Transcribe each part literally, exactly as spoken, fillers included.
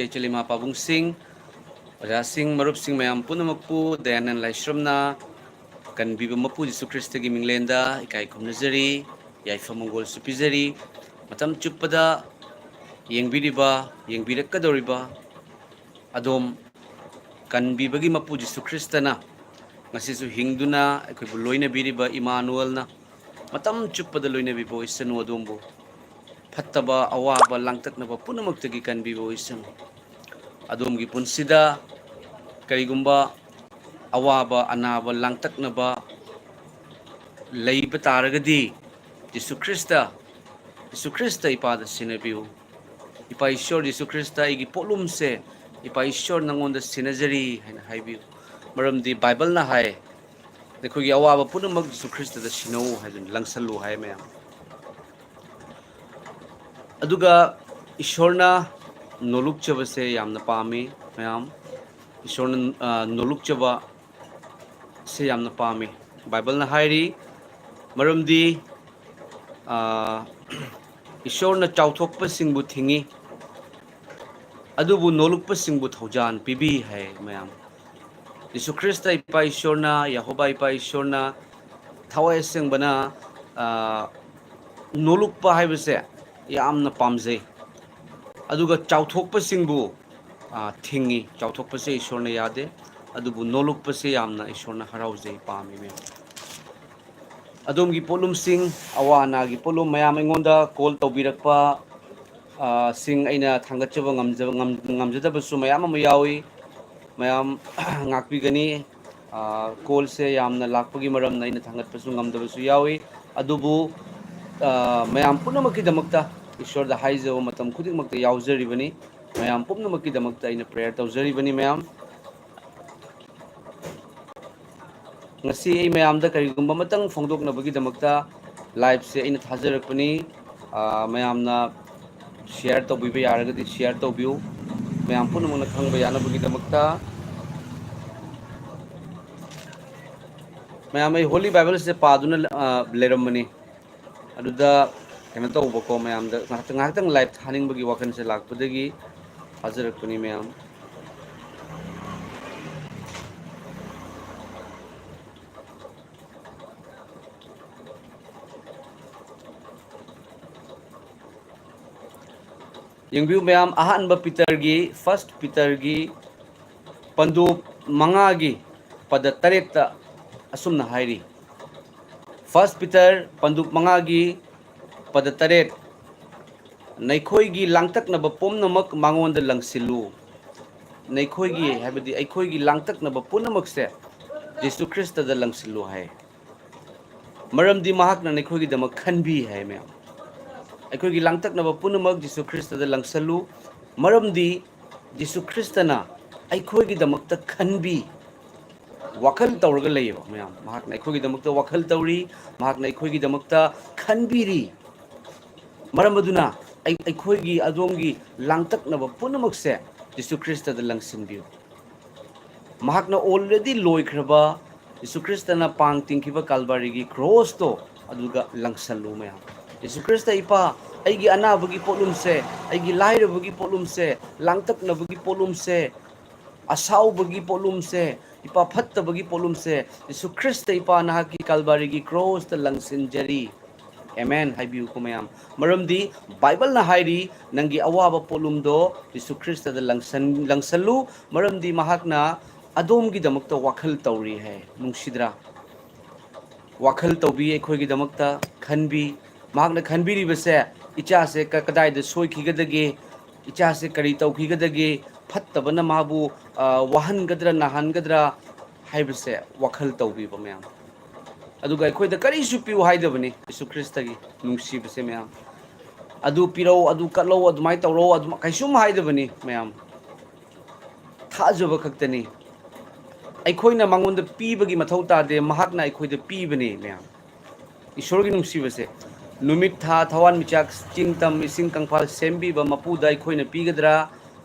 ꯏꯆꯦ ꯏꯃꯥ ꯄꯥꯕꯨꯡꯁꯤꯡ, ꯑꯣꯖꯥꯁꯤꯡ, ꯃꯔꯨꯞꯁꯤꯡ ꯃꯌꯥꯝ ꯄꯨꯝꯅꯃꯛꯄꯨ ꯗꯌꯥꯅꯟ ꯂꯥꯏꯁ꯭ꯔꯝꯅ ꯀꯟꯕꯤꯕ ꯃꯄꯨ ꯖꯤꯁꯨ ꯈ꯭ꯔꯤꯁꯇꯒꯤ ꯃꯤꯡꯂꯦꯟꯗ ꯏꯀꯥꯏ ꯈꯨꯝꯅꯖꯔꯤ, ꯌꯥꯏꯐ ꯃꯪꯒꯣꯜꯁꯨ ꯄꯤꯖꯔꯤ꯫ ꯃꯇꯝ ꯆꯨꯞꯄꯗ ꯌꯦꯡꯕꯤꯔꯤꯕ, ꯌꯦꯡꯕꯤꯔꯛꯀꯗꯧꯔꯤꯕ ꯑꯗꯣꯝ ꯀꯟꯕꯤꯕꯒꯤ ꯃꯄꯨ ꯖꯤꯁꯨ ꯈ꯭ꯔꯤꯁꯇꯅ ꯉꯁꯤꯁꯨ ꯍꯤꯡꯗꯨꯅ ꯑꯩꯈꯣꯏꯕꯨ ꯂꯣꯏꯅꯕꯤꯔꯤꯕ ꯏꯃꯥꯅꯨꯑꯦꯜꯅ ꯃꯇꯝ ꯆꯨꯞꯄꯗ ꯂꯣꯏꯅꯕꯤꯕ ꯑꯣꯏꯁꯅꯨ꯫ ꯑꯗꯣꯝꯕꯨ ꯐꯠꯇꯕ, ꯑꯋꯥꯕ, ꯂꯥꯡꯇꯛꯅꯕ ꯄꯨꯝꯅꯃꯛꯇꯒꯤ ꯀꯟꯕꯤꯕ ꯑꯣꯏꯁꯅꯨ꯫ ꯑꯗꯣꯝꯒꯤ ꯄꯨꯟꯁꯤꯗ ꯀꯔꯤꯒꯨꯝꯕ ꯑꯋꯥꯕ, ꯑꯅꯥꯕ, ꯂꯥꯡꯇꯛꯅꯕ ꯂꯩꯕ ꯇꯥꯔꯒꯗꯤ, ꯖꯤꯁꯨ ꯈ꯭ꯔꯤꯁꯇ, ꯖꯤꯁꯨ ꯈ꯭ꯔꯤꯁꯇ ꯏꯄꯥꯗ ꯁꯤꯟꯅꯕꯤꯌꯨ꯫ "ꯏꯄꯥ ꯏꯁꯣꯔ ꯖꯤꯁꯨ ꯈ꯭ꯔꯤꯁꯇ, ꯑꯩꯒꯤ ꯄꯣꯠꯂꯨꯝꯁꯦ ꯏꯄꯥ ꯏꯁꯣꯔ ꯅꯉꯣꯟꯗ ꯁꯤꯟꯅꯖꯔꯤ" ꯍꯥꯏꯅ ꯍꯥꯏꯕꯤꯌꯨ꯫ ꯃꯔꯝꯗꯤ ꯕꯥꯏꯕꯜꯅ ꯍꯥꯏ, "ꯅꯈꯣꯏꯒꯤ ꯑꯋꯥꯕ ꯄꯨꯝꯅꯃꯛ ꯖꯤꯁꯨ ꯈ꯭ꯔꯤꯁꯇꯗ ꯁꯤꯟꯅꯧ" ꯍꯥꯏꯗꯨꯅ ꯂꯪꯁꯜꯂꯨ ꯍꯥꯏ ꯃꯌꯥꯝ꯫ ꯑꯗꯨꯒ ꯏꯁꯣꯔꯅ ꯅꯣꯂꯨꯛꯆꯕꯁꯦ ꯌꯥꯝꯅ ꯄꯥꯝꯃꯤ ꯃꯌꯥꯝ꯫ ꯏꯁꯣꯔꯅ, ꯑ, ꯅꯣꯂꯨꯛꯆꯕ ꯁꯦ ꯌꯥꯝꯅ ꯄꯥꯝꯃꯤ꯫ ꯕꯥꯏꯕꯜꯅ ꯍꯥꯏꯔꯤ, ꯃꯔꯝꯗꯤ, ꯑ, "ꯏꯁꯣꯔꯅ ꯆꯥꯎꯊꯣꯛꯄꯁꯤꯡꯕꯨ ꯊꯤꯡꯏ, ꯑꯗꯨꯕꯨ ꯅꯣꯂꯨꯛꯄꯁꯤꯡꯕꯨ ꯊꯧꯖꯥꯜ ꯄꯤꯕꯤ" ꯍꯥꯏ ꯃꯌꯥꯝ꯫ ꯖꯤꯁꯨ ꯈ꯭ꯔꯤꯁꯇ ꯏꯄꯥ ꯏꯁꯣꯔꯅ, ꯌꯦꯍꯣꯕꯥ ꯏꯄꯥ ꯏꯁꯣꯔꯅ ꯊꯋꯥꯏ ꯑꯁꯦꯡꯕꯅ, ꯑ, ꯅꯣꯂꯨꯛꯄ ꯍꯥꯏꯕꯁꯦ ꯌꯥꯝꯅ ꯄꯥꯝꯖꯩ꯫ ꯑꯗꯨꯒ ꯆꯥꯎꯊꯣꯛꯄꯁꯤꯡꯕꯨ, ꯑ, ꯊꯤꯡꯉꯤ꯫ ꯆꯥꯎꯊꯣꯛꯄꯁꯦ ꯏꯁꯣꯔꯅ ꯌꯥꯗꯦ, ꯑꯗꯨꯕꯨ ꯅꯣꯂꯨꯛꯄꯁꯦ ꯌꯥꯝꯅ ꯏꯁꯣꯔꯅ ꯍꯔꯥꯎꯖꯩ, ꯄꯥꯝꯃꯤ ꯃꯌꯥꯝ꯫ ꯑꯗꯣꯝꯒꯤ ꯄꯣꯠꯂꯨꯝꯁꯤꯡ, ꯑꯋꯥ ꯑꯅꯥꯒꯤ ꯄꯣꯠꯂꯨꯝ ꯃꯌꯥꯝ ꯑꯩꯉꯣꯟꯗ ꯀꯣꯜ ꯇꯧꯕꯤꯔꯛꯄ, ꯑ, ꯁꯤꯡ ꯑꯩꯅ ꯊꯥꯡꯒꯠꯆꯕ ꯉꯝꯖ-, ꯉꯝ-, ꯉꯝꯖꯗꯕꯁꯨ ꯃꯌꯥꯝ ꯑꯃ ꯌꯥꯎꯏ꯫ ꯃꯌꯥꯝ ꯉꯥꯛꯄꯤꯒꯅꯤ꯫ ꯑ, ꯀꯣꯜꯁꯦ ꯌꯥꯝꯅ ꯂꯥꯛꯄꯒꯤ ꯃꯔꯝꯅ ꯑꯩꯅ ꯊꯥꯡꯒꯠꯄꯁꯨ ꯉꯝꯗꯕꯁꯨ ꯌꯥꯎꯏ꯫ ꯑꯗꯨꯕꯨ, ꯑ, ꯃꯌꯥꯝ ꯄꯨꯝꯅꯃꯛꯀꯤꯗꯃꯛꯇ ꯏꯁꯣꯔꯗ ꯍꯥꯏꯖꯕ ꯃꯇꯝ ꯈꯨꯗꯤꯡꯃꯛꯇ ꯌꯥꯎꯖꯔꯤꯕꯅꯤ꯫ ꯃꯌꯥꯝ ꯄꯨꯝꯅꯃꯛꯀꯤꯗꯃꯛꯇ ꯑꯩꯅ prayer ꯇꯧꯖꯔꯤꯕꯅꯤ ꯃꯌꯥꯝ꯫ ꯉꯁꯤ ꯑꯩ ꯃꯌꯥꯝꯗ ꯀꯔꯤꯒꯨꯝꯕ ꯑꯃꯇꯪ ꯐꯣꯡꯗꯣꯛꯅꯕꯒꯤꯗꯃꯛꯇ liveꯁꯦ ꯑꯩꯅ ꯊꯥꯖꯔꯛꯄꯅꯤ꯫ ꯑ, ꯃꯌꯥꯝꯅ share ꯇꯧꯕꯤꯕ ꯌꯥꯔꯒꯗꯤ share ꯇꯧꯕꯤꯌꯨ, ꯃꯌꯥꯝ ꯄꯨꯝꯅꯃꯛꯅ ꯈꯪꯕ ꯌꯥꯅꯕꯒꯤꯗꯃꯛꯇ꯫ ꯃꯌꯥꯝ, ꯑꯩ Holy Bibleꯁꯦ ꯄꯥꯗꯨꯅ, ꯑ, ꯂꯩꯔꯝꯕꯅꯤ꯫ ꯑꯗꯨꯗ ꯀꯩꯅꯣ ꯇꯧꯕꯀꯣ, ꯃꯌꯥꯝꯗ ꯉꯥꯏꯍꯥꯛꯇꯪ, ꯉꯥꯏꯍꯥꯛꯇꯪ live ꯊꯥꯅꯤꯡꯕꯒꯤ ꯋꯥꯈꯜꯁꯦ ꯂꯥꯛꯄꯗꯒꯤ ꯊꯥꯖꯔꯛꯄꯅꯤ ꯃꯌꯥꯝ꯫ ꯌꯦꯡꯕꯤꯌꯨ ꯃꯌꯥꯝ, ꯑꯍꯥꯟꯕ ꯄꯤꯇꯔꯒꯤ, ꯐꯥꯔꯁ ꯄꯤꯇꯔꯒꯤ ꯄꯟꯗꯨꯞ ꯃꯉꯥꯒꯤ ꯄꯗ ꯇꯔꯦꯠꯇ ꯑꯁꯨꯝꯅ ꯍꯥꯏꯔꯤ, ꯐꯥꯔꯁ ꯄꯤꯇꯔ ꯄꯟꯗꯨꯞ ꯃꯉꯥꯒꯤ ꯄꯗ ꯇꯔꯦꯠ, "ꯅꯈꯣꯏꯒꯤ ꯂꯥꯡꯇꯛꯅꯕ ꯄꯨꯝꯅꯃꯛ ꯃꯉꯣꯟꯗ ꯂꯪꯁꯤꯜꯂꯨ"꯫ ꯅꯈꯣꯏꯒꯤ ꯍꯥꯏꯕꯗꯤ ꯑꯩꯈꯣꯏꯒꯤ ꯂꯥꯡꯇꯛꯅꯕ ꯄꯨꯝꯅꯃꯛꯁꯦ ꯖꯤꯁꯨ ꯈ꯭ꯔꯤꯁꯇꯗ ꯂꯪꯁꯤꯜꯂꯨ ꯍꯥꯏ꯫ ꯃꯔꯝꯗꯤ ꯃꯍꯥꯛꯅ ꯅꯈꯣꯏꯒꯤꯗꯃꯛ ꯈꯟꯕꯤ ꯍꯥꯏ ꯃꯌꯥꯝ꯫ ꯑꯩꯈꯣꯏꯒꯤ ꯂꯥꯡꯇꯛꯅꯕ ꯄꯨꯝꯅꯃꯛ ꯖꯤꯁꯨ ꯈ꯭ꯔꯤꯁꯇꯗ ꯂꯪꯁꯜꯂꯨ, ꯃꯔꯝꯗꯤ ꯖꯤꯁꯨ ꯈ꯭ꯔꯤꯁꯇꯅ ꯑꯩꯈꯣꯏꯒꯤꯗꯃꯛꯇ ꯈꯟꯕꯤ꯫ ꯋꯥꯈꯜ ꯇꯧꯔꯒ ꯂꯩꯌꯦꯕ ꯃꯌꯥꯝ꯫ ꯃꯍꯥꯛꯅ ꯑꯩꯈꯣꯏꯒꯤꯗꯃꯛꯇ ꯋꯥꯈꯜ ꯇꯧꯔꯤ, ꯃꯍꯥꯛꯅ ꯑꯩꯈꯣꯏꯒꯤꯗꯃꯛꯇ ꯈꯟꯕꯤꯔꯤ꯫ ꯃꯔꯝ ꯑꯗꯨꯅ ꯑꯩ-, ꯑꯩꯈꯣꯏꯒꯤ ꯑꯗꯣꯝꯒꯤ ꯂꯥꯡꯇꯛꯅꯕ ꯄꯨꯝꯅꯃꯛꯁꯦ ꯖꯤꯁꯨ ꯈ꯭ꯔꯤꯁꯇꯗ ꯂꯪꯁꯤꯟꯕꯤꯌꯨ꯫ ꯃꯍꯥꯛꯅ already ꯂꯣꯏꯈ꯭ꯔꯕ ꯖꯤꯁꯨ ꯈ꯭ꯔꯤꯁꯇꯅ ꯄꯥꯡ ꯇꯤꯡꯈꯤꯕ ꯀꯥꯜꯕꯥꯔꯤꯒꯤ ꯀ꯭ꯔꯣꯁꯇꯣ ꯑꯗꯨꯒ ꯂꯪꯁꯜꯂꯨ ꯃꯌꯥꯝ꯫ ꯖꯤꯁꯨ ꯈ꯭ꯔꯤꯁꯇ, "ꯏꯄꯥ, ꯑꯩꯒꯤ ꯑꯅꯥꯕꯒꯤ ꯄꯣꯠꯂꯨꯝꯁꯦ, ꯑꯩꯒꯤ ꯂꯥꯏꯔꯕꯒꯤ ꯄꯣꯠꯂꯨꯝꯁꯦ, ꯂꯥꯡꯇꯛꯅꯕꯒꯤ ꯄꯣꯠꯂꯨꯝꯁꯦ, ꯑꯁꯥꯎꯕꯒꯤ ꯄꯣꯠꯂꯨꯝꯁꯦ, ꯏꯄꯥ, ꯐꯠꯇꯕꯒꯤ ꯄꯣꯠꯂꯨꯝꯁꯦ ꯖꯤꯁꯨ ꯈ꯭ꯔꯤꯁꯇ, ꯏꯄꯥ, ꯅꯍꯥꯛꯀꯤ ꯀꯥꯜꯕꯥꯔꯤꯒꯤ ꯀ꯭ꯔꯣꯁꯇ ꯂꯪꯁꯤꯟꯖꯔꯤ"꯫ ꯑꯦꯃꯦꯟ ꯍꯥꯏꯕꯤꯌꯨꯀꯣ ꯃꯌꯥꯝ꯫ ꯃꯔꯝꯗꯤ ꯕꯥꯏꯕꯜꯅ ꯍꯥꯏꯔꯤ, "ꯅꯪꯒꯤ ꯑꯋꯥꯕ ꯄꯣꯠꯂꯨꯝꯗꯣ ꯖꯤꯁꯨ ꯈ꯭ꯔꯤꯁꯇꯗ ꯂꯪꯁꯟ-, ꯂꯪꯁꯜꯂꯨ, ꯃꯔꯝꯗꯤ ꯃꯍꯥꯛꯅ ꯑꯗꯣꯝꯒꯤꯗꯃꯛꯇ ꯋꯥꯈꯜ ꯇꯧꯔꯤ" ꯍꯥꯏ꯫ ꯅꯨꯡꯁꯤꯗ꯭ꯔꯥ? ꯋꯥꯈꯜ ꯇꯧꯕꯤ, ꯑꯩꯈꯣꯏꯒꯤꯗꯃꯛꯇ ꯈꯟꯕꯤ꯫ ꯃꯍꯥꯛꯅ ꯈꯟꯕꯤꯔꯤꯕꯁꯦ, ꯏꯆꯥꯁꯦ ꯀ-, ꯀꯗꯥꯏꯗ ꯁꯣꯏꯈꯤꯒꯗꯒꯦ, ꯏꯆꯥꯁꯦ ꯀꯔꯤ ꯇꯧꯈꯤꯒꯗꯒꯦ, ꯐꯠꯇꯕꯅ ꯃꯥꯕꯨ, ꯑ, ꯋꯥꯍꯟꯒꯗ꯭ꯔꯥ, ꯅꯥꯍꯟꯒꯗ꯭ꯔꯥ ꯍꯥꯏꯕꯁꯦ ꯋꯥꯈꯜ ꯇꯧꯕꯤꯕ ꯃꯌꯥꯝ꯫ ꯑꯗꯨꯒ ꯑꯩꯈꯣꯏꯗ ꯀꯔꯤꯁꯨ ꯄꯤꯌꯨ ꯍꯥꯏꯗꯕꯅꯤ ꯖꯤꯁꯨ ꯈ꯭ꯔꯤꯁꯇꯒꯤ ꯅꯨꯡꯁꯤꯕꯁꯦ ꯃꯌꯥꯝ꯫ "ꯑꯗꯨ ꯄꯤꯔꯧ, ꯑꯗꯨ ꯀꯠꯂꯧ, ꯑꯗꯨꯃꯥꯏꯅ ꯇꯧꯔꯧ", ꯑꯗꯨꯝ ꯀꯩꯁꯨꯝ ꯍꯥꯏꯗꯕꯅꯤ ꯃꯌꯥꯝ꯫ ꯊꯥꯖꯕ ꯈꯛꯇꯅꯤ꯫ ꯑꯩꯈꯣꯏꯅ ꯃꯉꯣꯟꯗ ꯄꯤꯕꯒꯤ ꯃꯊꯧ ꯇꯥꯗꯦ, ꯃꯍꯥꯛꯅ ꯑꯩꯈꯣꯏꯗ ꯄꯤꯕꯅꯤ ꯃꯌꯥꯝ꯫ ꯏꯁꯣꯔꯒꯤ ꯅꯨꯡꯁꯤꯕꯁꯦ, ꯅꯨꯃꯤꯠ ꯊꯥ ꯊꯋꯥꯟꯃꯤꯆꯥꯛ ꯆꯤꯡ ꯇꯝ ꯏꯁꯤꯡ ꯀꯪꯐꯥꯜ ꯁꯦꯝꯕꯤꯕ ꯃꯄꯨꯗ ꯑꯩꯈꯣꯏꯅ ꯄꯤꯒꯗ꯭ꯔꯥ?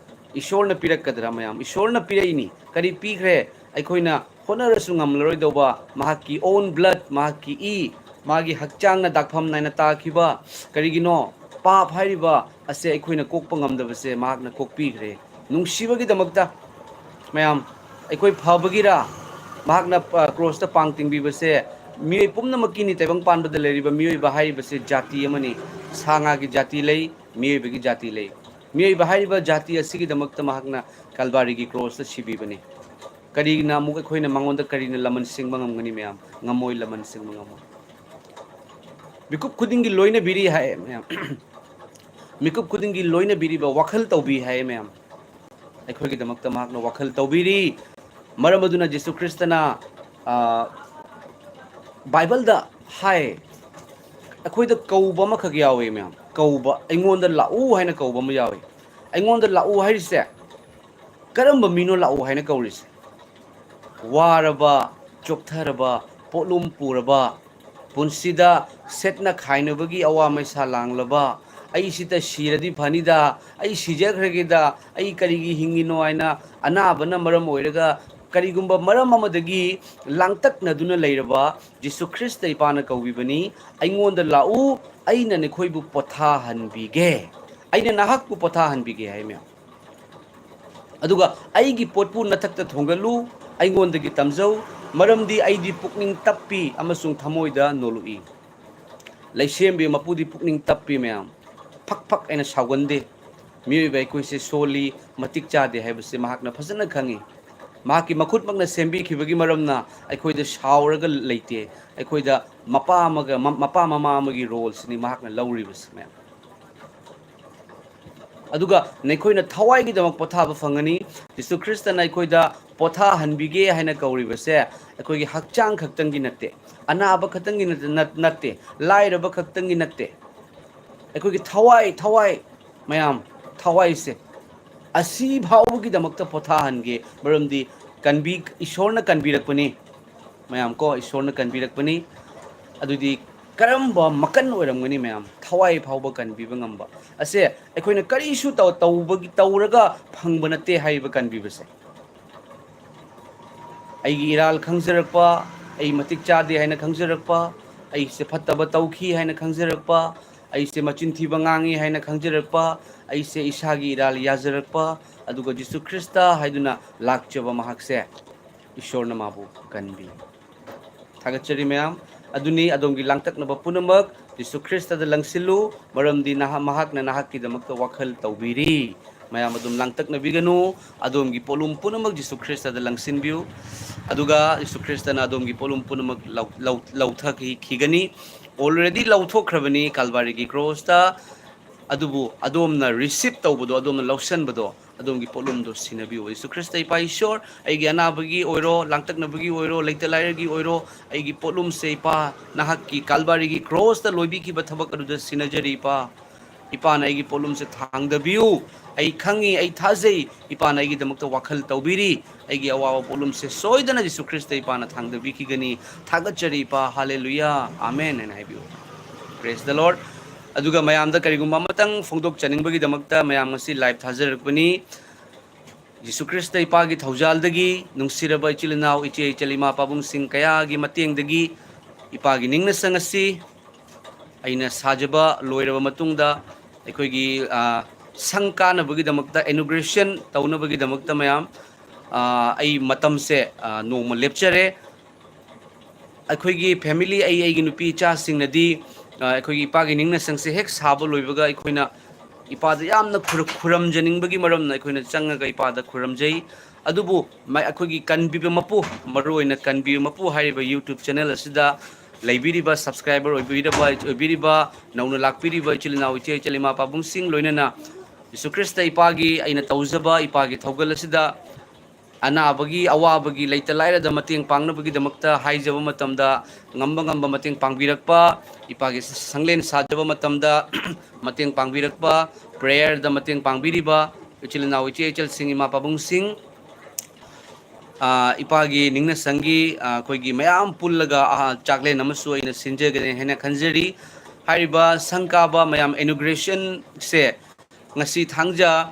ꯏꯁꯣꯔꯅ ꯄꯤꯔꯛꯀꯗ꯭ꯔꯥ ꯃꯌꯥꯝ? ꯏꯁꯣꯔꯅ ꯄꯤꯔꯛꯏꯅꯤ꯫ ꯀꯔꯤ ꯄꯤꯈ꯭ꯔꯦ? ꯑꯩꯈꯣꯏꯅ ꯍꯣꯠꯅꯔꯁꯨ ꯉꯝꯂꯔꯣꯏꯗꯧꯕ ꯃꯍꯥꯛꯀꯤ own blood, ꯃꯍꯥꯛꯀꯤ ꯏ, ꯃꯥꯒꯤ ꯍꯛꯆꯥꯡꯅ ꯗꯥꯛꯐꯝ ꯅꯥꯏꯅ ꯇꯥꯈꯤꯕ꯫ ꯀꯔꯤꯒꯤꯅꯣ? ꯄꯥꯞ ꯍꯥꯏꯔꯤꯕ ꯑꯁꯦ ꯑꯩꯈꯣꯏꯅ ꯀꯣꯛꯄ ꯉꯝꯗꯕꯁꯦ ꯃꯍꯥꯛꯅ ꯀꯣꯛꯄꯤꯈ꯭ꯔꯦ꯫ ꯅꯨꯡꯁꯤꯕꯒꯤꯗꯃꯛꯇ, ꯃꯌꯥꯝ, ꯑꯩꯈꯣꯏ ꯐꯕꯒꯤꯔꯥ ꯃꯍꯥꯛꯅ, ꯑ, ꯀ꯭ꯔꯣꯁꯇ ꯄꯥꯡ ꯇꯤꯡꯕꯤꯕꯁꯦ? ꯃꯤꯑꯣꯏ ꯄꯨꯝꯅꯃꯛꯀꯤꯅꯤ꯫ ꯇꯥꯏꯕꯪ ꯄꯥꯟꯕꯗ ꯂꯩꯔꯤꯕ ꯃꯤꯑꯣꯏꯕ ꯍꯥꯏꯔꯤꯕꯁꯦ ꯖꯥꯇꯤ ꯑꯃꯅꯤ꯫ ꯁꯥ ꯉꯥꯒꯤ ꯖꯥꯇꯤ ꯂꯩ, ꯃꯤꯑꯣꯏꯕꯒꯤ ꯖꯥꯇꯤ ꯂꯩ꯫ ꯃꯤꯑꯣꯏꯕ ꯍꯥꯏꯔꯤꯕ ꯖꯥꯇꯤ ꯑꯁꯤꯒꯤꯗꯃꯛꯇ ꯃꯍꯥꯛꯅ ꯀꯜꯕꯥꯔꯤꯒꯤ ꯀ꯭ꯔꯣꯁꯇ ꯁꯤꯕꯤꯕꯅꯤ꯫ ꯀꯔꯤꯅ ꯑꯃꯨꯛ ꯑꯩꯈꯣꯏꯅ ꯃꯉꯣꯟꯗ ꯀꯔꯤꯅ ꯂꯃꯟ ꯁꯤꯡꯕ ꯉꯝꯒꯅꯤ, ꯃꯌꯥꯝ? ꯉꯝꯃꯣꯏ, ꯂꯃꯟ ꯁꯤꯡꯕ ꯉꯝꯃꯣꯏ꯫ ꯃꯤꯀꯨꯞ ꯈꯨꯗꯤꯡꯒꯤ ꯂꯣꯏꯅꯕꯤꯔꯤ ꯍꯥꯏ, ꯃꯌꯥꯝ꯫ ꯃꯤꯀꯨꯞ ꯈꯨꯗꯤꯡꯒꯤ ꯂꯣꯏꯅꯕꯤꯔꯤꯕ, ꯋꯥꯈꯜ ꯇꯧꯕꯤ ꯍꯥꯏ, ꯃꯌꯥꯝ꯫ ꯑꯩꯈꯣꯏꯒꯤꯗꯃꯛꯇ ꯃꯍꯥꯛꯅ ꯋꯥꯈꯜ ꯇꯧꯕꯤꯔꯤ꯫ ꯃꯔꯝ ꯑꯗꯨꯅ ꯖꯤꯁꯨ ꯈ꯭ꯔꯤꯁꯇꯅ, ꯑ, ꯕꯥꯏꯕꯜꯗ ꯍꯥꯏ, ꯑꯩꯈꯣꯏꯗ ꯀꯧꯕ ꯑꯃꯈꯛ ꯌꯥꯎꯋꯦ, ꯃꯌꯥꯝ꯫ ꯀꯧꯕ, "ꯑꯩꯉꯣꯟꯗ ꯂꯥꯛꯎ" ꯍꯥꯏꯅ ꯀꯧꯕ ꯑꯃ ꯌꯥꯎꯋꯦ꯫ "ꯑꯩꯉꯣꯟꯗ ꯂꯥꯛꯎ" ꯍꯥꯏꯔꯤꯁꯦ ꯀꯔꯝꯕ ꯃꯤꯅꯣ ꯂꯥꯛꯎ ꯍꯥꯏꯅ ꯀꯧꯔꯤꯁꯦ? ꯋꯥꯔꯕ, ꯆꯣꯛꯊꯔꯕ, ꯄꯣꯠꯂꯨꯝ ꯄꯨꯔꯕ, ꯄꯨꯟꯁꯤꯗ ꯁꯦꯠꯅ ꯈꯥꯏꯅꯕꯒꯤ ꯑꯋꯥ ꯃꯩꯁꯥ ꯂꯥꯡꯂꯕ, "ꯑꯩ ꯁꯤꯗ ꯁꯤꯔꯗꯤ ꯐꯅꯤꯗ, ꯑꯩ ꯁꯤꯖꯈ꯭ꯔꯒꯦꯗ, ꯑꯩ ꯀꯔꯤꯒꯤ ꯍꯤꯡꯉꯤꯅꯣ?" ꯍꯥꯏꯅ ꯑꯅꯥꯕꯅ ꯃꯔꯝ ꯑꯣꯏꯔꯒ ꯀꯔꯤꯒꯨꯝꯕ ꯃꯔꯝ ꯑꯃꯗꯒꯤ ꯂꯥꯡꯇꯛꯅꯗꯨꯅ ꯂꯩꯔꯕ ꯖꯤꯁꯨ ꯈ꯭ꯔꯤꯁꯇ ꯏꯄꯥꯅ ꯀꯧꯕꯤꯕꯅꯤ, "ꯑꯩꯉꯣꯟꯗ ꯂꯥꯛꯎ, ꯑꯩꯅ ꯅꯈꯣꯏꯕꯨ ꯄꯣꯊꯥꯍꯟꯕꯤꯒꯦ, ꯑꯩꯅ ꯅꯍꯥꯛꯄꯨ ꯄꯣꯊꯥꯍꯟꯕꯤꯒꯦ" ꯍꯥꯏ, ꯃꯌꯥꯝ꯫ ꯑꯗꯨꯒ "ꯑꯩꯒꯤ ꯄꯣꯠꯄꯨ ꯅꯊꯛꯇ ꯊꯣꯡꯒꯠꯂꯨ, ꯑꯩꯉꯣꯟꯗꯒꯤ ꯇꯝꯖꯧ, ꯃꯔꯝꯗꯤ ꯑꯩꯗꯤ ꯄꯨꯛꯅꯤꯡ ꯇꯞꯄꯤ ꯑꯃꯁꯨꯡ ꯊꯃꯣꯏꯗ ꯅꯣꯜꯂꯨꯛꯏ"꯫ ꯂꯩꯁꯦꯝꯕꯤ ꯃꯄꯨꯗꯤ ꯄꯨꯛꯅꯤꯡ ꯇꯞꯄꯤ, ꯃꯌꯥꯝ꯫ ꯐꯛ ꯐꯛ ꯍꯥꯏꯅ ꯁꯥꯎꯒꯟꯗꯦ꯫ ꯃꯤꯑꯣꯏꯕ ꯑꯩꯈꯣꯏꯁꯦ ꯁꯣꯜꯂꯤ, ꯃꯇꯤꯛ ꯆꯥꯗꯦ ꯍꯥꯏꯕꯁꯦ ꯃꯍꯥꯛꯅ ꯐꯖꯅ ꯈꯪꯉꯤ꯫ ꯃꯍꯥꯛꯀꯤ ꯃꯈꯨꯠꯃꯛꯅ ꯁꯦꯝꯕꯤꯈꯤꯕꯒꯤ ꯃꯔꯝꯅ ꯑꯩꯈꯣꯏꯗ ꯁꯥꯎꯔꯒ ꯂꯩꯇꯦ꯫ ꯑꯩꯈꯣꯏꯗ ꯃꯄꯥ ꯑꯃꯒ, ꯃ-, ꯃꯄꯥ ꯃꯃꯥ ꯑꯃꯒꯤ ꯔꯣꯜꯁꯤꯅꯤ ꯃꯍꯥꯛꯅ ꯂꯧꯔꯤꯕꯁꯤ, ꯃꯌꯥꯝ꯫ ꯑꯗꯨꯒ ꯅꯈꯣꯏꯅ ꯊꯋꯥꯏꯒꯤꯗꯃꯛ ꯄꯣꯊꯥꯕ ꯐꯪꯒꯅꯤ꯫ ꯖꯤꯁꯨ ꯈ꯭ꯔꯤꯁꯇꯅ ꯑꯩꯈꯣꯏꯗ ꯄꯣꯊꯥꯍꯟꯕꯤꯒꯦ ꯍꯥꯏꯅ ꯀꯧꯔꯤꯕꯁꯦ ꯑꯩꯈꯣꯏꯒꯤ ꯍꯛꯆꯥꯡ ꯈꯛꯇꯪꯒꯤ ꯅꯠꯇꯦ, ꯑꯅꯥꯕ ꯈꯛꯇꯪꯒꯤ ꯅꯠ-, ꯅꯠ-, ꯅꯠꯇꯦ, ꯂꯥꯏꯔꯕ ꯈꯛꯇꯪꯒꯤ ꯅꯠꯇꯦ꯫ ꯑꯩꯈꯣꯏꯒꯤ ꯊꯋꯥꯏ, ꯊꯋꯥꯏ, ꯃꯌꯥꯝ, ꯊꯋꯥꯏꯁꯦ ꯑꯁꯤ ꯐꯥꯎꯕꯒꯤꯗꯃꯛꯇ ꯄꯣꯊꯥꯍꯟꯒꯦ, ꯃꯔꯝꯗꯤ ꯀꯟꯕꯤ-, ꯏꯁꯣꯔꯅ ꯀꯟꯕꯤꯔꯛꯄꯅꯤ꯫ ꯃꯌꯥꯝ ꯀꯣ, ꯏꯁꯣꯔꯅ ꯀꯟꯕꯤꯔꯛꯄꯅꯤ꯫ ꯑꯗꯨꯗꯤ ꯀꯔꯝꯕ ꯃꯀꯟ ꯑꯣꯏꯔꯝꯒꯅꯤ, ꯃꯌꯥꯝ? ꯊꯋꯥꯏ ꯐꯥꯎꯕ ꯀꯟꯕꯤꯕ ꯉꯝꯕ ꯑꯁꯦ ꯑꯩꯈꯣꯏꯅ ꯀꯔꯤꯁꯨ ꯇꯧ-, ꯇꯧꯕꯒꯤ, ꯇꯧꯔꯒ ꯐꯪꯕ ꯅꯠꯇꯦ ꯍꯥꯏꯔꯤꯕ ꯀꯟꯕꯤꯕꯁꯦ꯫ ꯑꯩꯒꯤ ꯏꯔꯥꯜ ꯈꯪꯖꯔꯛꯄ, ꯑꯩ ꯃꯇꯤꯛ ꯆꯥꯗꯦ ꯍꯥꯏꯅ ꯈꯪꯖꯔꯛꯄ, ꯑꯩꯁꯦ ꯐꯠꯇꯕ ꯇꯧꯈꯤ ꯍꯥꯏꯅ ꯈꯪꯖꯔꯛꯄ, ꯑꯩꯁꯦ ꯃꯆꯤꯟ ꯊꯤꯕ ꯉꯥꯡꯉꯤ ꯍꯥꯏꯅ ꯈꯪꯖꯔꯛꯄ, ꯑꯩꯁꯦ ꯏꯁꯥꯒꯤ ꯏꯔꯥꯜ ꯌꯥꯖꯔꯛꯄ, ꯑꯗꯨꯒ ꯖꯤꯁꯨ ꯈ꯭ꯔꯤꯁꯇ ꯍꯥꯏꯗꯨꯅ ꯂꯥꯛꯆꯕ ꯃꯍꯥꯛꯁꯦ ꯏꯁꯣꯔꯅ ꯃꯥꯕꯨ ꯀꯟꯕꯤ꯫ ꯊꯥꯒꯠꯆꯔꯤ ꯃꯌꯥꯝ꯫ ꯑꯗꯨꯅꯤ, ꯑꯗꯣꯝꯒꯤ ꯂꯥꯡꯇꯛꯅꯕ ꯄꯨꯝꯅꯃꯛ ꯖꯤꯁꯨ ꯈ꯭ꯔꯤꯁꯇꯗ ꯂꯪꯁꯤꯜꯂꯨ, ꯃꯔꯝꯗꯤ ꯅꯍꯥꯛ, ꯃꯍꯥꯛꯅ ꯅꯍꯥꯛꯀꯤꯗꯃꯛꯇ ꯋꯥꯈꯜ ꯇꯧꯕꯤꯔꯤ꯫ ꯃꯌꯥꯝ ꯑꯗꯨꯝ ꯂꯥꯡꯇꯛꯅꯕꯤꯒꯅꯨ, ꯑꯗꯣꯝꯒꯤ ꯄꯣꯠꯂꯨꯝ ꯄꯨꯝꯅꯃꯛ ꯖꯤꯁꯨ ꯈ꯭ꯔꯤꯁꯇꯗ ꯂꯪꯁꯤꯟꯕꯤꯌꯨ, ꯑꯗꯨꯒ ꯖꯤꯁꯨ ꯈ꯭ꯔꯤꯁꯇꯅ ꯑꯗꯣꯝꯒꯤ ꯄꯣꯠꯂꯨꯝ ꯄꯨꯝꯅꯃꯛ ꯂꯧ-, ꯂꯧ-, ꯂꯧꯊꯈꯤꯒꯅꯤ꯫ Already ꯂꯧꯊꯣꯛꯈ꯭ꯔꯕꯅꯤ ꯀꯥꯜꯕꯥꯔꯤꯒꯤ ꯀ꯭ꯔꯣꯁꯇ꯫ ꯑꯗꯨꯕꯨ ꯑꯗꯣꯝꯅ receive ꯇꯧꯕꯗꯣ, ꯑꯗꯣꯝꯅ ꯂꯧꯁꯟꯕꯗꯣ, ꯑꯗꯣꯝꯒꯤ ꯄꯣꯠꯂꯨꯝꯗꯣ ꯁꯤꯟꯅꯕꯤꯌꯨ꯫ ꯖꯤꯁꯨ ꯈ꯭ꯔꯤꯁꯇ, ꯏꯄꯥ ꯏꯁꯣꯔ, ꯑꯩꯒꯤ ꯑꯅꯥꯕꯒꯤ ꯑꯣꯏꯔꯣ, ꯂꯥꯡꯇꯛꯅꯕꯒꯤ ꯑꯣꯏꯔꯣ, ꯂꯩꯇ ꯂꯥꯏꯔꯒꯤ ꯑꯣꯏꯔꯣ, ꯑꯩꯒꯤ ꯄꯣꯠꯂꯨꯝꯁꯦ, ꯏꯄꯥ, ꯅꯍꯥꯛꯀꯤ ꯀꯥꯜꯕꯥꯔꯤꯒꯤ ꯀ꯭ꯔꯣꯁꯇ ꯂꯣꯏꯕꯤꯈꯤꯕ ꯊꯕꯛ ꯑꯗꯨꯗ ꯁꯤꯟꯅꯖꯔꯤ, ꯏꯄꯥ꯫ ꯏꯄꯥꯅ ꯑꯩꯒꯤ ꯄꯣꯠꯂꯨꯝꯁꯦ ꯊꯥꯡꯗꯕꯤꯌꯨ꯫ ꯑꯩ ꯈꯪꯉꯤ, ꯑꯩ ꯊꯥꯖꯩ, ꯏꯄꯥꯅ ꯑꯩꯒꯤꯗꯃꯛꯇ ꯋꯥꯈꯜ ꯇꯧꯕꯤꯔꯤ꯫ ꯑꯩꯒꯤ ꯑꯋꯥꯕ ꯄꯣꯠꯂꯨꯝꯁꯦ ꯁꯣꯏꯗꯅ ꯖꯤꯁꯨ ꯈ꯭ꯔꯤꯁꯇ ꯏꯄꯥꯅ ꯊꯥꯡꯗꯕꯤꯈꯤꯒꯅꯤ꯫ ꯊꯥꯒꯠꯆꯔꯤ, ꯏꯄꯥ꯫ ꯍꯥꯂꯦꯂꯨꯌꯥ, ꯑꯥꯃꯦꯟ ꯍꯥꯏꯅ ꯍꯥꯏꯕꯤꯌꯨ꯫ Praise the Lord꯫ ꯑꯗꯨꯒ ꯃꯌꯥꯝꯗ ꯀꯔꯤꯒꯨꯝꯕ ꯑꯃꯇꯪ ꯐꯣꯡꯗꯣꯛꯆꯅꯤꯡꯕꯒꯤꯗꯃꯛꯇ ꯃꯌꯥꯝ ꯉꯁꯤ live ꯊꯥꯖꯔꯛꯄꯅꯤ꯫ ꯖꯤꯁꯨ ꯈ꯭ꯔꯤꯁꯇ ꯏꯄꯥꯒꯤ ꯊꯧꯖꯥꯜꯗꯒꯤ ꯅꯨꯡꯁꯤꯔꯕ ꯏꯆꯤꯜ ꯏꯅꯥꯎ, ꯏꯆꯦ ꯏꯆꯜ, ꯏꯃꯥ ꯄꯥꯕꯨꯡꯁꯤꯡ ꯀꯌꯥꯒꯤ ꯃꯇꯦꯡꯗꯒꯤ ꯏꯄꯥꯒꯤ ꯅꯤꯡꯅꯁꯪ ꯑꯁꯤ ꯑꯩꯅ ꯁꯥꯖꯕ ꯂꯣꯏꯔꯕ ꯃꯇꯨꯡꯗ ꯑꯩꯈꯣꯏꯒꯤ, ꯑ, ꯁꯪ ꯀꯥꯅꯕꯒꯤꯗꯃꯛꯇ, inauguration ꯇꯧꯅꯕꯒꯤꯗꯃꯛꯇ ꯃꯌꯥꯝ, ꯑ, ꯑꯩ ꯃꯇꯝꯁꯦ, ꯑ, ꯅꯣꯡꯃ ꯂꯦꯞꯆꯔꯦ꯫ ꯑꯩꯈꯣꯏꯒꯤ family, ꯑꯩ, ꯑꯩꯒꯤ ꯅꯨꯄꯤ ꯏꯆꯥꯁꯤꯡꯅꯗꯤ, ꯑ, ꯑꯩꯈꯣꯏꯒꯤ ꯏꯄꯥꯒꯤ ꯅꯤꯡꯅꯁꯪꯁꯦ ꯍꯦꯛ ꯁꯥꯕ ꯂꯣꯏꯕꯒ ꯑꯩꯈꯣꯏꯅ ꯏꯄꯥꯗ ꯌꯥꯝꯅ ꯈꯨꯔꯨ-, ꯈꯨꯔꯨꯝꯖꯅꯤꯡꯕꯒꯤ ꯃꯔꯝꯅ ꯑꯩꯈꯣꯏꯅ ꯆꯪꯉꯒ ꯏꯄꯥꯗ ꯈꯨꯔꯨꯝꯖꯩ꯫ ꯑꯗꯨꯕꯨ ꯃ-, ꯑꯩꯈꯣꯏꯒꯤ ꯀꯟꯕꯤꯕ ꯃꯄꯨ, ꯃꯔꯨ ꯑꯣꯏꯅ ꯀꯟꯕꯤꯕ ꯃꯄꯨ ꯍꯥꯏꯔꯤꯕ YouTube channel ꯑꯁꯤꯗ ꯂꯩꯕꯤꯔꯤꯕ subscriber ꯑꯣꯏꯕꯤꯔꯕ, ꯑꯣꯏꯕꯤꯔꯤꯕ, ꯅꯧꯅ ꯂꯥꯛꯄꯤꯔꯤꯕ ꯏꯆꯤꯜ ꯏꯅꯥꯎ, ꯏꯆꯦ ꯏꯆꯜ, ꯏꯃꯥ ꯄꯥꯕꯨꯡꯁꯤꯡ, ꯂꯣꯏꯅꯅ ꯖꯤꯁꯨ ꯈ꯭ꯔꯤꯁꯇ ꯏꯄꯥꯒꯤ ꯑꯩꯅ ꯇꯧꯖꯕ ꯏꯄꯥꯒꯤ ꯊꯧꯒꯜ ꯑꯁꯤꯗ ꯑꯅꯥꯕꯒꯤ, ꯑꯋꯥꯕꯒꯤ, ꯂꯩꯇ ꯂꯥꯏꯔꯗ ꯃꯇꯦꯡ ꯄꯥꯡꯅꯕꯒꯤꯗꯃꯛꯇ ꯍꯥꯏꯖꯕ ꯃꯇꯝꯗ, ꯉꯝꯕ ꯉꯝꯕ ꯃꯇꯦꯡ ꯄꯥꯡꯕꯤꯔꯛꯄ, ꯏꯄꯥꯒꯤ ꯁꯪꯂꯦꯟ ꯁꯥꯖꯕ ꯃꯇꯝꯗ ꯃꯇꯦꯡ ꯄꯥꯡꯕꯤꯔꯛꯄ, prayer ꯗ ꯃꯇꯦꯡ ꯄꯥꯡꯕꯤꯔꯤꯕ ꯏꯆꯤꯜ ꯏꯅꯥꯎ, ꯏꯆꯦ ꯏꯆꯜꯁꯤꯡ, ꯏꯃꯥ ꯄꯥꯕꯨꯡꯁꯤꯡ, ꯑ, ꯏꯄꯥꯒꯤ ꯅꯤꯡꯅꯁꯪꯒꯤ, ꯑ, ꯑꯩꯈꯣꯏꯒꯤ ꯃꯌꯥꯝ ꯄꯨꯜꯂꯒ, ꯑ, ꯆꯥꯛꯂꯦꯟ ꯑꯃꯁꯨ ꯑꯩꯅ ꯁꯤꯟꯖꯒꯅꯤ ꯍꯥꯏꯅ ꯈꯟꯖꯔꯤ꯫ ꯍꯥꯏꯔꯤꯕ ꯁꯪ ꯀꯥꯕ ꯃꯌꯥꯝ inauguration ꯁꯦ ꯉꯁꯤ ꯊꯥꯡꯖ,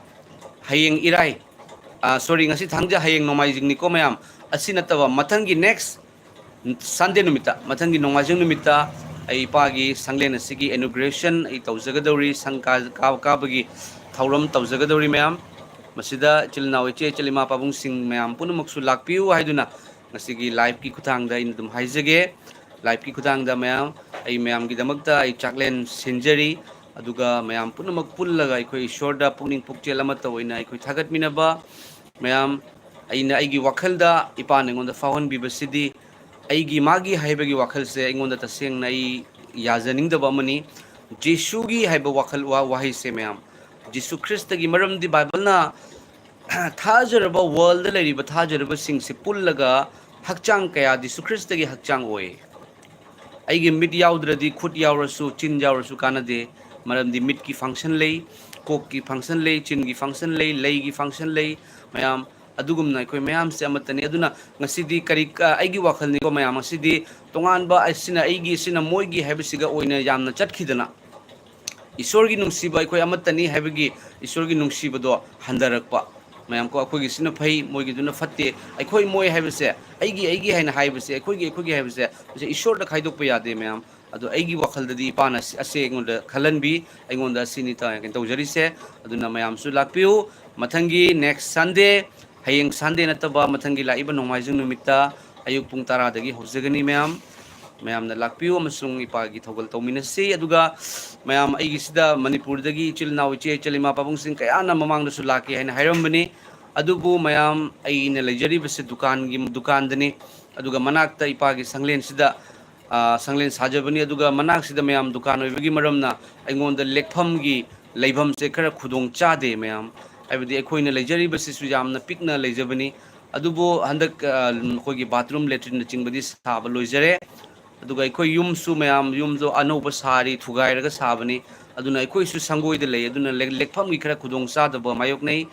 ꯍꯌꯦꯡ ꯏꯔꯥꯏ, ꯑ, sorry, ꯉꯁꯤ ꯊꯥꯡꯖ, ꯍꯌꯦꯡ ꯅꯣꯡꯃꯥꯏꯖꯤꯡꯅꯤꯀꯣ ꯃꯌꯥꯝ꯫ ꯑꯁꯤ ꯅꯠꯇꯕ ꯃꯊꯪꯒꯤ next Sunday ꯅꯨꯃꯤꯠꯇ, ꯃꯊꯪꯒꯤ ꯅꯣꯡꯃꯥꯏꯖꯤꯡ ꯅꯨꯃꯤꯠꯇ ꯑꯩ ꯏꯄꯥꯒꯤ ꯁꯪꯂꯦꯟ ꯑꯁꯤꯒꯤ inauguration ꯑꯩ ꯇꯧꯖꯒꯗꯧꯔꯤ, ꯁꯪ ꯀꯥ-, ꯀꯥꯕ ꯀꯥꯕꯒꯤ ꯊꯧꯔꯝ ꯇꯧꯖꯒꯗꯧꯔꯤ꯫ ꯃꯌꯥꯝ, ꯃꯁꯤꯗ ꯏꯆꯤꯜ ꯏꯅꯥꯎ, ꯏꯆꯦ ꯏꯆꯜ, ꯏꯃꯥ ꯄꯥꯕꯨꯡꯁꯤꯡ ꯃꯌꯥꯝ ꯄꯨꯝꯅꯃꯛꯁꯨ ꯂꯥꯛꯄꯤꯌꯨ ꯍꯥꯏꯗꯨꯅ ꯉꯁꯤꯒꯤ liveꯀꯤ ꯈꯨꯠꯊꯥꯡꯗ ꯑꯩꯅ ꯑꯗꯨꯝ ꯍꯥꯏꯖꯒꯦ꯫ Liveꯀꯤ ꯈꯨꯠꯊꯥꯡꯗ ꯃꯌꯥꯝ, ꯑꯩ ꯃꯌꯥꯝꯒꯤꯗꯃꯛꯇ ꯑꯩ ꯆꯥꯛꯂꯦꯟ ꯁꯤꯟꯖꯔꯤ꯫ ꯑꯗꯨꯒ ꯃꯌꯥꯝ ꯄꯨꯝꯅꯃꯛ ꯄꯨꯜꯂꯒ ꯑꯩꯈꯣꯏ ꯏꯁꯣꯔꯗ ꯄꯨꯛꯅꯤꯡ ꯄꯨꯛꯆꯦꯜ ꯑꯃꯠꯇ ꯑꯣꯏꯅ ꯑꯩꯈꯣꯏ ꯊꯥꯒꯠꯃꯤꯟꯅꯕ꯫ ꯃꯌꯥꯝ, ꯑꯩꯅ ꯑꯩꯒꯤ ꯋꯥꯈꯜꯗ ꯏꯄꯥꯅ ꯑꯩꯉꯣꯟꯗ ꯐꯥꯎꯍꯟꯕꯤꯕꯁꯤꯗꯤ, ꯑꯩꯒꯤ ꯃꯥꯒꯤ ꯍꯥꯏꯕꯒꯤ ꯋꯥꯈꯜꯁꯦ ꯑꯩꯉꯣꯟꯗ ꯇꯁꯦꯡꯅ ꯑꯩ ꯌꯥꯖꯅꯤꯡꯗꯕ ꯑꯃꯅꯤ꯫ ꯖꯤꯁꯨꯒꯤ ꯍꯥꯏꯕ ꯋꯥꯈꯜ, ꯋꯥ-, ꯋꯥꯍꯩꯁꯦ ꯃꯌꯥꯝ, ꯖꯤꯁꯨ ꯈ꯭ꯔꯤꯁꯇꯒꯤ, ꯃꯔꯝꯗꯤ ꯕꯥꯏꯕꯜꯅ ꯊꯥꯖꯔꯕ, worldꯗ ꯂꯩꯔꯤꯕ ꯊꯥꯖꯔꯕꯁꯤꯡꯁꯤ ꯄꯨꯜꯂꯒ ꯍꯛꯆꯥꯡ ꯀꯌꯥ ꯖꯤꯁꯨ ꯈ꯭ꯔꯤꯁꯇꯒꯤ ꯍꯛꯆꯥꯡ ꯑꯣꯏ꯫ ꯑꯩꯒꯤ ꯃꯤꯠ ꯌꯥꯎꯗ꯭ꯔꯗꯤ ꯈꯨꯠ ꯌꯥꯎꯔꯁꯨ, ꯆꯤꯟ ꯌꯥꯎꯔꯁꯨ ꯀꯥꯟꯅꯗꯦ꯫ ꯃꯔꯝꯗꯤ ꯃꯤꯠꯀꯤ function ꯂꯩ, ꯀꯣꯛꯀꯤ function ꯂꯩ, ꯆꯤꯟꯒꯤ function ꯂꯩ, ꯂꯩꯒꯤ function ꯂꯩ꯫ ꯃꯌꯥꯝ, ꯑꯗꯨꯒꯨꯝꯅ ꯑꯩꯈꯣꯏ ꯃꯌꯥꯝꯁꯦ ꯑꯃꯠꯇꯅꯤ꯫ ꯑꯗꯨꯅ ꯉꯁꯤꯗꯤ ꯀꯔꯤ, ꯑ, ꯑꯩꯒꯤ ꯋꯥꯈꯜꯅꯤꯀꯣ ꯃꯌꯥꯝ, ꯉꯁꯤꯗꯤ ꯇꯣꯉꯥꯟꯕ, ꯑꯁꯤꯅ ꯑꯩꯒꯤ, ꯁꯤꯅ ꯃꯣꯏꯒꯤ ꯍꯥꯏꯕꯁꯤꯒ ꯑꯣꯏꯅ ꯌꯥꯝꯅ ꯆꯠꯈꯤꯗꯅ, ꯏꯁꯣꯔꯒꯤ ꯅꯨꯡꯁꯤꯕ, ꯑꯩꯈꯣꯏ ꯑꯃꯠꯇꯅꯤ ꯍꯥꯏꯕꯒꯤ ꯏꯁꯣꯔꯒꯤ ꯅꯨꯡꯁꯤꯕꯗꯣ ꯍꯟꯊꯔꯛꯄ꯫ ꯃꯌꯥꯝ ꯀꯣ, ꯑꯩꯈꯣꯏꯒꯤꯁꯤꯅ ꯐꯩ, ꯃꯣꯏꯒꯤꯗꯨꯅ ꯐꯠꯇꯦ, ꯑꯩꯈꯣꯏ ꯃꯣꯏ ꯍꯥꯏꯕꯁꯦ, ꯑꯩꯒꯤ ꯑꯩꯒꯤ ꯍꯥꯏꯅ ꯍꯥꯏꯕꯁꯦ, ꯑꯩꯈꯣꯏꯒꯤ ꯑꯩꯈꯣꯏꯒꯤ ꯍꯥꯏꯕꯁꯦ, ꯃꯁꯤ ꯏꯁꯣꯔꯗ ꯈꯥꯏꯗꯣꯛꯄ ꯌꯥꯗꯦ ꯃꯌꯥꯝ꯫ ꯑꯗꯣ ꯑꯩꯒꯤ ꯋꯥꯈꯜꯗꯗꯤ ꯏꯄꯥꯅ ꯑꯁꯤ, ꯑꯁꯤ ꯑꯩꯉꯣꯟꯗ ꯈꯜꯍꯟꯕꯤ, ꯑꯩꯉꯣꯟꯗ ꯑꯁꯤꯅꯤ ꯇ-, ꯀꯩꯅꯣ ꯇꯧꯖꯔꯤꯁꯦ꯫ ꯑꯗꯨꯅ ꯃꯌꯥꯝꯁꯨ ꯂꯥꯛꯄꯤꯌꯨ꯫ ꯃꯊꯪꯒꯤ next Sunday, ꯍꯌꯦꯡ Sunday ꯅꯠꯇꯕ ꯃꯊꯪꯒꯤ ꯂꯥꯛꯏꯕ ꯅꯣꯡꯃꯥꯏꯖꯤꯡ ꯅꯨꯃꯤꯠꯇ ꯑꯌꯨꯛ ꯄꯨꯡ ꯇꯔꯥꯗꯒꯤ ꯍꯧꯖꯒꯅꯤ ꯃꯌꯥꯝ꯫ ꯃꯌꯥꯝꯅ ꯂꯥꯛꯄꯤꯌꯨ ꯑꯃꯁꯨꯡ ꯏꯄꯥꯒꯤ ꯊꯧꯒꯜ ꯇꯧꯃꯤꯟꯅꯁꯤ꯫ ꯑꯗꯨꯒ ꯃꯌꯥꯝ, ꯑꯩꯒꯤꯁꯤꯗ ꯃꯅꯤꯄꯨꯔꯗꯒꯤ ꯏꯆꯤꯜ ꯏꯅꯥꯎ, ꯏꯆꯦ ꯏꯆꯜ, ꯏꯃꯥ ꯄꯥꯕꯨꯡꯁꯤꯡ ꯀꯌꯥꯅ ꯃꯃꯥꯡꯗꯁꯨ ꯂꯥꯛꯀꯦ ꯍꯥꯏꯅ ꯍꯥꯏꯔꯝꯕꯅꯤ꯫ ꯑꯗꯨꯕꯨ ꯃꯌꯥꯝ, ꯑꯩꯅ ꯂꯩꯖꯔꯤꯕꯁꯤ ꯗꯨꯀꯥꯟꯒꯤ, ꯗꯨꯀꯥꯟꯗꯅꯤ꯫ ꯑꯗꯨꯒ ꯃꯅꯥꯛꯇ ꯏꯄꯥꯒꯤ ꯁꯪꯂꯦꯟꯁꯤꯗ, ꯑ, ꯁꯪꯂꯦꯟ ꯁꯥꯖꯕꯅꯤ꯫ ꯑꯗꯨꯒ ꯃꯅꯥꯛꯁꯤꯗ ꯃꯌꯥꯝ ꯗꯨꯀꯥꯟ ꯑꯣꯏꯕꯒꯤ ꯃꯔꯝꯅ ꯑꯩꯉꯣꯟꯗ ꯂꯦꯛꯐꯝꯒꯤ, ꯂꯩꯐꯝꯁꯦ ꯈꯔ ꯈꯨꯗꯣꯡ ꯆꯥꯗꯦ ꯃꯌꯥꯝ꯫ ꯍꯥꯏꯕꯗꯤ ꯑꯩꯈꯣꯏꯅ ꯂꯩꯖꯔꯤꯕꯁꯤꯁꯨ ꯌꯥꯝꯅ ꯄꯤꯛꯅ ꯂꯩꯖꯕꯅꯤ꯫ ꯑꯑꯗꯨꯕꯨ ꯍꯟꯗꯛ, ꯑ, ꯑꯩꯈꯣꯏꯒꯤ bathroom, latrine ꯅꯆꯤꯡꯕꯗꯤ ꯁꯥꯕ ꯂꯣꯏꯖꯔꯦ꯫ ꯑꯗꯨꯒ ꯑꯩꯈꯣꯏ ꯌꯨꯝꯁꯨ ꯃꯌꯥꯝ, ꯌꯨꯝꯁꯨ ꯑꯅꯧꯕ ꯁꯥꯔꯤ, ꯊꯨꯒꯥꯏꯔꯒ ꯁꯥꯕꯅꯤ꯫ ꯑꯗꯨꯅ ꯑꯩꯈꯣꯏꯁꯨ ꯁꯪꯒꯣꯏꯗ ꯂꯩ꯫ ꯑꯗꯨꯅ ꯂꯦꯛ-, ꯂꯦꯛꯐꯝꯒꯤ ꯈꯔ ꯈꯨꯗꯣꯡ ꯆꯥꯗꯕ ꯃꯥꯌꯣꯛꯅꯩ꯫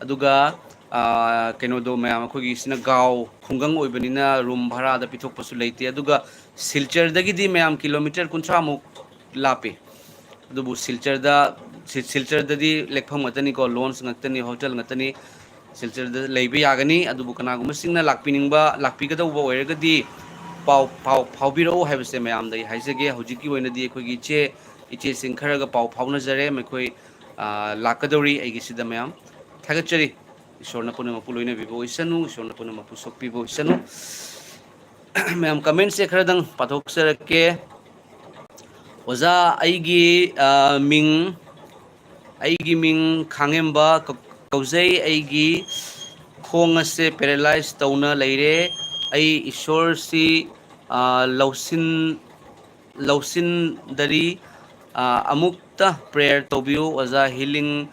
ꯑꯗꯨꯒ, ꯑ, ꯀꯩꯅꯣꯗꯣ ꯃꯌꯥꯝ, ꯑꯩꯈꯣꯏꯒꯤꯁꯤꯅ ꯒꯥꯎ ꯈꯨꯡꯒꯪ ꯑꯣꯏꯕꯅꯤꯅ room ꯚꯔꯥꯗ ꯄꯤꯊꯣꯛꯄꯁꯨ ꯂꯩꯇꯦ꯫ ꯑꯗꯨꯒ ꯁꯤꯜꯆꯔꯗꯒꯤꯗꯤ ꯃꯌꯥꯝ kilometre ꯀꯨꯟꯊ꯭ꯔꯥꯃꯨꯛ ꯂꯥꯞꯄꯤ꯫ ꯑꯗꯨꯕꯨ ꯁꯤꯜꯆꯔꯗ, ꯁꯤ-, ꯁꯤꯜꯆꯔꯗꯗꯤ ꯂꯦꯛꯐꯝ ꯉꯥꯛꯇꯅꯤꯀꯣ, lounge ꯉꯥꯛꯇꯅꯤ, hotel ꯉꯥꯛꯇꯅꯤ꯫ ꯁꯤꯜꯆꯔꯗ ꯂꯩꯕ ꯌꯥꯒꯅꯤ꯫ ꯑꯗꯨꯕꯨ ꯀꯅꯥꯒꯨꯝꯕꯁꯤꯡꯅ ꯂꯥꯛꯄꯤꯅꯤꯡꯕ, ꯂꯥꯛꯄꯤꯒꯗꯧꯕ ꯑꯣꯏꯔꯒꯗꯤ, ꯄꯥꯎ ꯄꯥꯎ ꯐꯥꯎꯕꯤꯔꯛꯎ ꯍꯥꯏꯕꯁꯦ ꯃꯌꯥꯝꯗ ꯑꯩ ꯍꯥꯏꯖꯒꯦ꯫ ꯍꯧꯖꯤꯛꯀꯤ ꯑꯣꯏꯅꯗꯤ ꯑꯩꯈꯣꯏꯒꯤ ꯏꯆꯦ ꯏꯆꯦꯁꯤꯡ ꯈꯔꯒ ꯄꯥꯎ ꯐꯥꯎꯅꯖꯔꯦ꯫ ꯃꯈꯣꯏ ꯑ, ꯂꯥꯛꯀꯗꯧꯔꯤ ꯑꯩꯒꯤꯁꯤꯗ ꯃꯌꯥꯝ꯫ ꯊꯥꯒꯠꯆꯔꯤ꯫ ꯏꯁꯣꯔꯅ ꯄꯨꯝꯅꯃꯛꯄꯨ ꯂꯣꯏꯅꯕꯤꯕ ꯑꯣꯏꯁꯅꯨ꯫ ꯏꯁꯣꯔꯅ ꯄꯨꯝꯅꯃꯛꯄꯨ ꯁꯣꯛꯄꯤꯕ ꯑꯣꯏꯁꯅꯨ꯫ ꯃꯌꯥꯝ ꯀꯃꯦꯟꯁꯦ ꯈꯔꯗꯪ ꯄꯥꯊꯣꯛꯆꯔꯛꯀꯦ꯫ ꯑꯣꯖꯥ, ꯑꯩꯒꯤ ꯑ, ꯃꯤꯡ ꯑꯩꯒꯤ ꯃꯤꯡ ꯈꯥꯡꯉꯦꯝꯕ ꯀꯧ- ꯀꯧꯖꯩ꯫ ꯑꯩꯒꯤ ꯈꯣꯡ ꯑꯁꯦ ꯄꯦꯔꯦꯂꯥꯏꯁ ꯇꯧꯅ ꯂꯩꯔꯦ꯫ ꯑꯩ ꯏꯁꯣꯔꯁꯤ ꯑ, ꯂꯧꯁꯤꯟ ꯂꯧꯁꯤꯟꯗꯔꯤ꯫ ꯑ, ꯑꯃꯨꯛꯇ ꯄ꯭ꯔꯦꯌꯔ ꯇꯧꯕꯤꯌꯨ ꯑꯣꯖꯥ, ꯍꯤꯂꯤꯡ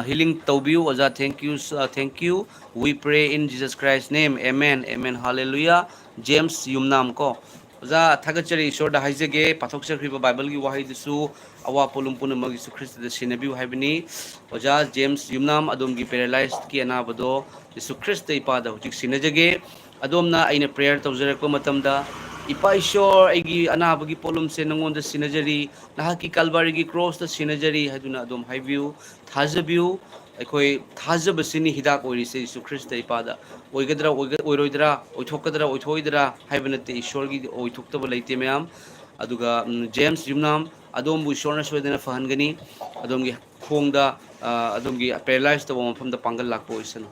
ꯍꯤꯂꯤꯡ ꯇꯧꯕꯤꯌꯨ ꯑꯣꯖꯥ꯫ Thank you, thank you. We pray in Jesus Christ name. Amen, amen. Hallelujah. James ꯌꯨꯝꯅꯥꯝ ꯀꯣ꯫ ꯑꯣꯖꯥ, ꯊꯥꯒꯠꯆꯔꯤ, ꯏꯁꯣꯔꯗ ꯍꯥꯏꯖꯒꯦ꯫ ꯄꯥꯊꯣꯛꯆꯈ꯭ꯔꯤꯕ ꯕꯥꯏꯕꯜꯒꯤ ꯋꯥꯍꯩꯗꯨꯁꯨ ꯑꯋꯥ ꯄꯣꯠꯂꯨꯝ ꯄꯨꯝꯅꯃꯛ ꯌꯤꯁꯨ ꯈ꯭ꯔꯤꯁꯇꯗ ꯁꯤꯟꯅꯕꯤꯌꯨ ꯍꯥꯏꯕꯅꯤ꯫ ꯑꯣꯖꯥ ꯖꯦꯝꯁ ꯌꯨꯝꯅꯥꯝ, ꯑꯗꯣꯝꯒꯤ ꯄꯦꯔꯥꯂꯥꯏꯁꯀꯤ ꯑꯅꯥꯕꯗꯣ ꯌꯤꯁꯨ ꯈ꯭ꯔꯤꯁꯇ ꯏꯄꯥꯗ ꯍꯧꯖꯤꯛ ꯁꯤꯟꯅꯖꯒꯦ꯫ ꯑꯗꯣꯝꯅ ꯑꯩꯅ ꯄ꯭ꯔꯦꯌꯔ ꯇꯧꯖꯔꯛꯄ ꯃꯇꯝꯗ, "ꯏꯄꯥ ꯏꯁꯣꯔ, ꯑꯩꯒꯤ ꯑꯅꯥꯕꯒꯤ ꯄꯣꯠꯂꯨꯝꯁꯦ ꯅꯉꯣꯟꯗ ꯁꯤꯟꯅꯖꯔꯤ, ꯅꯍꯥꯛꯀꯤ ꯀꯜꯕꯥꯔꯤꯒꯤ ꯀ꯭ꯔꯣꯁꯇ ꯁꯤꯟꯅꯖꯔꯤ" ꯍꯥꯏꯗꯨꯅ ꯑꯗꯣꯝ ꯍꯥꯏꯕꯤꯌꯨ, ꯊꯥꯖꯕꯤꯌꯨ꯫ ꯑꯩꯈꯣꯏ ꯊꯥꯖꯕꯁꯤꯅꯤ ꯍꯤꯗꯥꯛ ꯑꯣꯏꯔꯤꯁꯦ ꯌꯤꯁꯨ ꯈ꯭ꯔꯤꯁꯇ ꯏꯄꯥꯗ꯫ ꯑꯣꯏꯒꯗ꯭ꯔꯥ, ꯑꯣꯏꯒ-, ꯑꯣꯏꯔꯣꯏꯗ꯭ꯔꯥ, ꯑꯣꯏꯊꯣꯛꯀꯗ꯭ꯔꯥ, ꯑꯣꯏꯊꯣꯛꯑꯣꯏꯗ꯭ꯔꯥ ꯍꯥꯏꯕ ꯅꯠꯇꯦ, ꯏꯁꯣꯔꯒꯤꯗꯤ ꯑꯣꯏꯊꯣꯛꯇꯕ ꯂꯩꯇꯦ ꯃꯌꯥꯝ꯫ ꯑꯗꯨꯒ, ꯎꯝ, ꯖꯦꯝꯁ ꯌꯨꯝꯅꯥꯝ, ꯑꯗꯣꯝꯕꯨ ꯏꯁꯣꯔꯅ ꯁꯣꯏꯗꯅ ꯐꯍꯟꯒꯅꯤ꯫ ꯑꯗꯣꯝꯒꯤ ꯈꯣꯡꯗ, ꯑ, ꯑꯗꯣꯝꯒꯤ ꯄꯦꯔꯥꯂꯥꯏꯁ ꯇꯧꯕ ꯃꯐꯝꯗ ꯄꯥꯡꯒꯜ ꯂꯥꯛꯄ ꯑꯣꯏꯁꯅꯨ꯫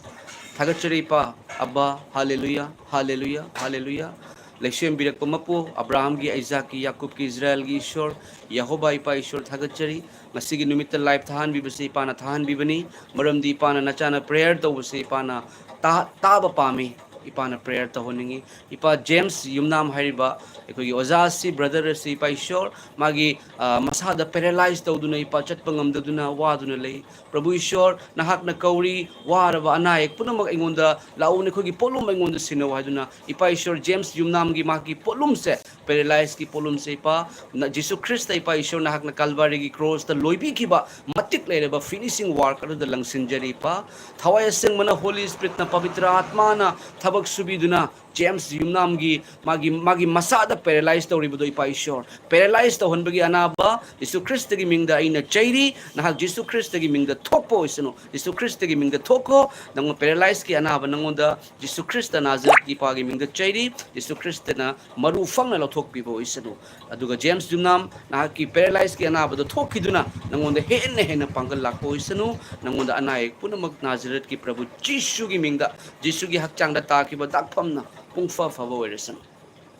ꯊꯥꯒꯠꯆꯔꯤ ꯏꯄꯥ, ꯑꯕꯥ, ꯍꯥꯂꯦꯂꯨꯌꯥ, ꯍꯥꯂꯦꯂꯨꯌꯥ, ꯍꯥꯂꯦꯂꯨꯌꯥ꯫ ꯂꯩꯁꯦꯝꯕꯤꯔꯛꯄ ꯃꯄꯨ, ꯑꯕ꯭ꯔꯥꯍꯥꯝꯒꯤ, ꯑꯥꯏꯖꯥꯛꯀꯤ, ꯌꯥꯀꯨꯕꯀꯤ, ꯏꯖꯔꯥꯌꯦꯜꯒꯤ ꯏꯁꯣꯔ, ꯌꯦꯍꯣꯕꯥ ꯏꯄꯥ ꯏꯁꯣꯔ ꯊꯥꯒꯠꯆꯔꯤ꯫ ꯉꯁꯤꯒꯤ ꯅꯨꯃꯤꯠꯇ ꯂꯥꯏꯚ ꯊꯥꯍꯟꯕꯤꯕꯁꯦ ꯏꯄꯥꯅ ꯊꯥꯍꯟꯕꯤꯕꯅꯤ, ꯃꯔꯝꯗꯤ ꯏꯄꯥꯅ ꯅꯆꯥꯅ ꯄ꯭ꯔꯦꯌꯔ ꯇꯧꯕꯁꯦ ꯏꯄꯥꯅ ꯇꯥ-, ꯇꯥꯕ ꯄꯥꯝꯃꯤ, ꯏꯄꯥꯅ ꯄ꯭ꯔꯦꯌꯔ ꯇꯧꯍꯟꯅꯤꯡꯉꯤ꯫ ꯏꯄꯥ ꯖꯦꯝꯁ ꯌꯨꯝꯅꯥꯝ ꯍꯥꯏꯔꯤꯕ ꯑꯩꯈꯣꯏꯒꯤ ꯑꯣꯖꯥ ꯑꯁꯤ, ꯕ꯭ꯔꯗꯔ ꯑꯁꯤ, ꯏꯄꯥ ꯏꯁꯣꯔ, ꯃꯥꯒꯤ, ꯑ, ꯃꯁꯥꯗ ꯄꯦꯔꯥꯂꯥꯏꯁ ꯇꯧꯗꯨꯅ, ꯏꯄꯥ ꯆꯠꯄ ꯉꯝꯗꯗꯨꯅ, ꯋꯥꯗꯨꯅ ꯂꯩ꯫ ꯄ꯭ꯔꯚꯨ ꯏꯁꯣꯔ, ꯅꯍꯥꯛꯅ ꯀꯧꯔꯤ, ꯋꯥꯔꯕ ꯑꯅꯥ ꯑꯌꯦꯛ ꯄꯨꯝꯅꯃꯛ ꯑꯩꯉꯣꯟꯗ ꯂꯥꯛꯎ, ꯅꯈꯣꯏꯒꯤ ꯄꯣꯠꯂꯨꯝ ꯑꯩꯉꯣꯟꯗ ꯁꯤꯟꯅꯧ ꯍꯥꯏꯗꯨꯅ ꯏꯄꯥ ꯏꯁꯣꯔ ꯖꯦꯝꯁ ꯌꯨꯝꯅꯥꯝꯒꯤ ꯃꯍꯥꯛꯀꯤ ꯄꯣꯠꯂꯨꯝꯁꯦ paralyzꯀꯤ ꯄꯣꯠꯂꯨꯝꯁꯦ, ꯏꯄꯥ, ꯅ-, ꯖꯤꯁꯨ ꯈ꯭ꯔꯤꯁꯇ, ꯏꯄꯥ ꯏꯁꯣꯔ, ꯅꯍꯥꯛꯅ ꯀꯜꯚꯥꯔꯤꯒꯤ ꯀ꯭ꯔꯣꯁꯇ ꯂꯣꯏꯕꯤꯈꯤꯕ ꯃꯇꯤꯛ ꯂꯩꯔꯕ finishing work ꯑꯗꯨꯗ ꯂꯪꯁꯤꯟꯖꯔꯤ, ꯏꯄꯥ꯫ ꯊꯋꯥꯏ ꯑꯁꯦꯡꯕꯅ, Holy Spiritꯅ, ꯄꯕꯤꯇ꯭ꯔ ꯑꯥꯠꯃꯥꯅ ꯊꯕꯛ ꯁꯨꯕꯤꯗꯨꯅ, ꯖꯦꯝꯁ ꯌꯨꯝꯅꯥꯝꯒꯤ, ꯃꯥꯒꯤ, ꯃꯥꯒꯤ ꯃꯁꯥꯗ paralyze ꯇꯧꯔꯤꯕꯗꯣ, ꯏꯄꯥ ꯏꯁꯣꯔ, paralyze ꯇꯧꯍꯟꯕꯒꯤ ꯑꯅꯥꯕ ꯖꯤꯁꯨ ꯈ꯭ꯔꯤꯁꯇꯒꯤ ꯃꯤꯡꯗ ꯑꯩꯅ ꯆꯩꯔꯤ꯫ ꯅꯍꯥꯛ ꯖꯤꯁꯨ ꯈ꯭ꯔꯤꯁꯇꯒꯤ ꯃꯤꯡꯗ ꯊꯣꯛꯄ ꯑꯣꯏꯁꯅꯨ꯫ ꯖꯤꯁꯨ ꯈ꯭ꯔꯤꯁꯇꯒꯤ ꯃꯤꯡꯗ ꯊꯣꯛꯈꯣ꯫ ꯅꯪꯉꯣꯟ paralyzeꯀꯤ ꯑꯅꯥꯕ ꯅꯪꯉꯣꯟꯗ ꯖꯤꯁꯨ ꯈ꯭ꯔꯤꯁꯇ ꯅꯥꯖꯔꯦꯠꯀꯤ ꯏꯄꯥꯒꯤ ꯃꯤꯡꯗ ꯆꯩꯔꯤ꯫ ꯖꯤꯁꯨ ꯈ꯭ꯔꯤꯁꯇꯅ ꯃꯔꯨ ꯐꯪꯅ ꯂꯧꯊꯣꯛꯄꯤꯕ ꯑꯣꯏꯁꯅꯨ꯫ ꯑꯗꯨꯒ ꯖꯦꯝꯁ ꯌꯨꯝꯅꯥꯝ, ꯅꯍꯥꯛꯀꯤ paralyzeꯀꯤ ꯑꯅꯥꯕꯗꯣ ꯊꯣꯛꯈꯤꯗꯨꯅ ꯅꯪꯉꯣꯟꯗ ꯍꯦꯟꯅ ꯍꯦꯟꯅ ꯄꯥꯡꯒꯜ ꯂꯥꯛꯄ ꯑꯣꯏꯁꯅꯨ꯫ ꯅꯪꯉꯣꯟꯗ ꯑꯅꯥ ꯑꯌꯦꯛ ꯄꯨꯝꯅꯃꯛ ꯅꯥꯖꯔꯦꯠꯀꯤ ꯄ꯭ꯔꯚꯨ ꯖꯤꯁꯨꯒꯤ ꯃꯤꯡꯗ, ꯖꯤꯁꯨꯒꯤ ꯍꯛꯆꯥꯡꯗ ꯇꯥꯈꯤꯕ ꯗꯥꯛꯐꯝꯅ ꯄꯨꯡꯐ ꯐꯕ ꯑꯣꯏꯔꯁꯅꯨ꯫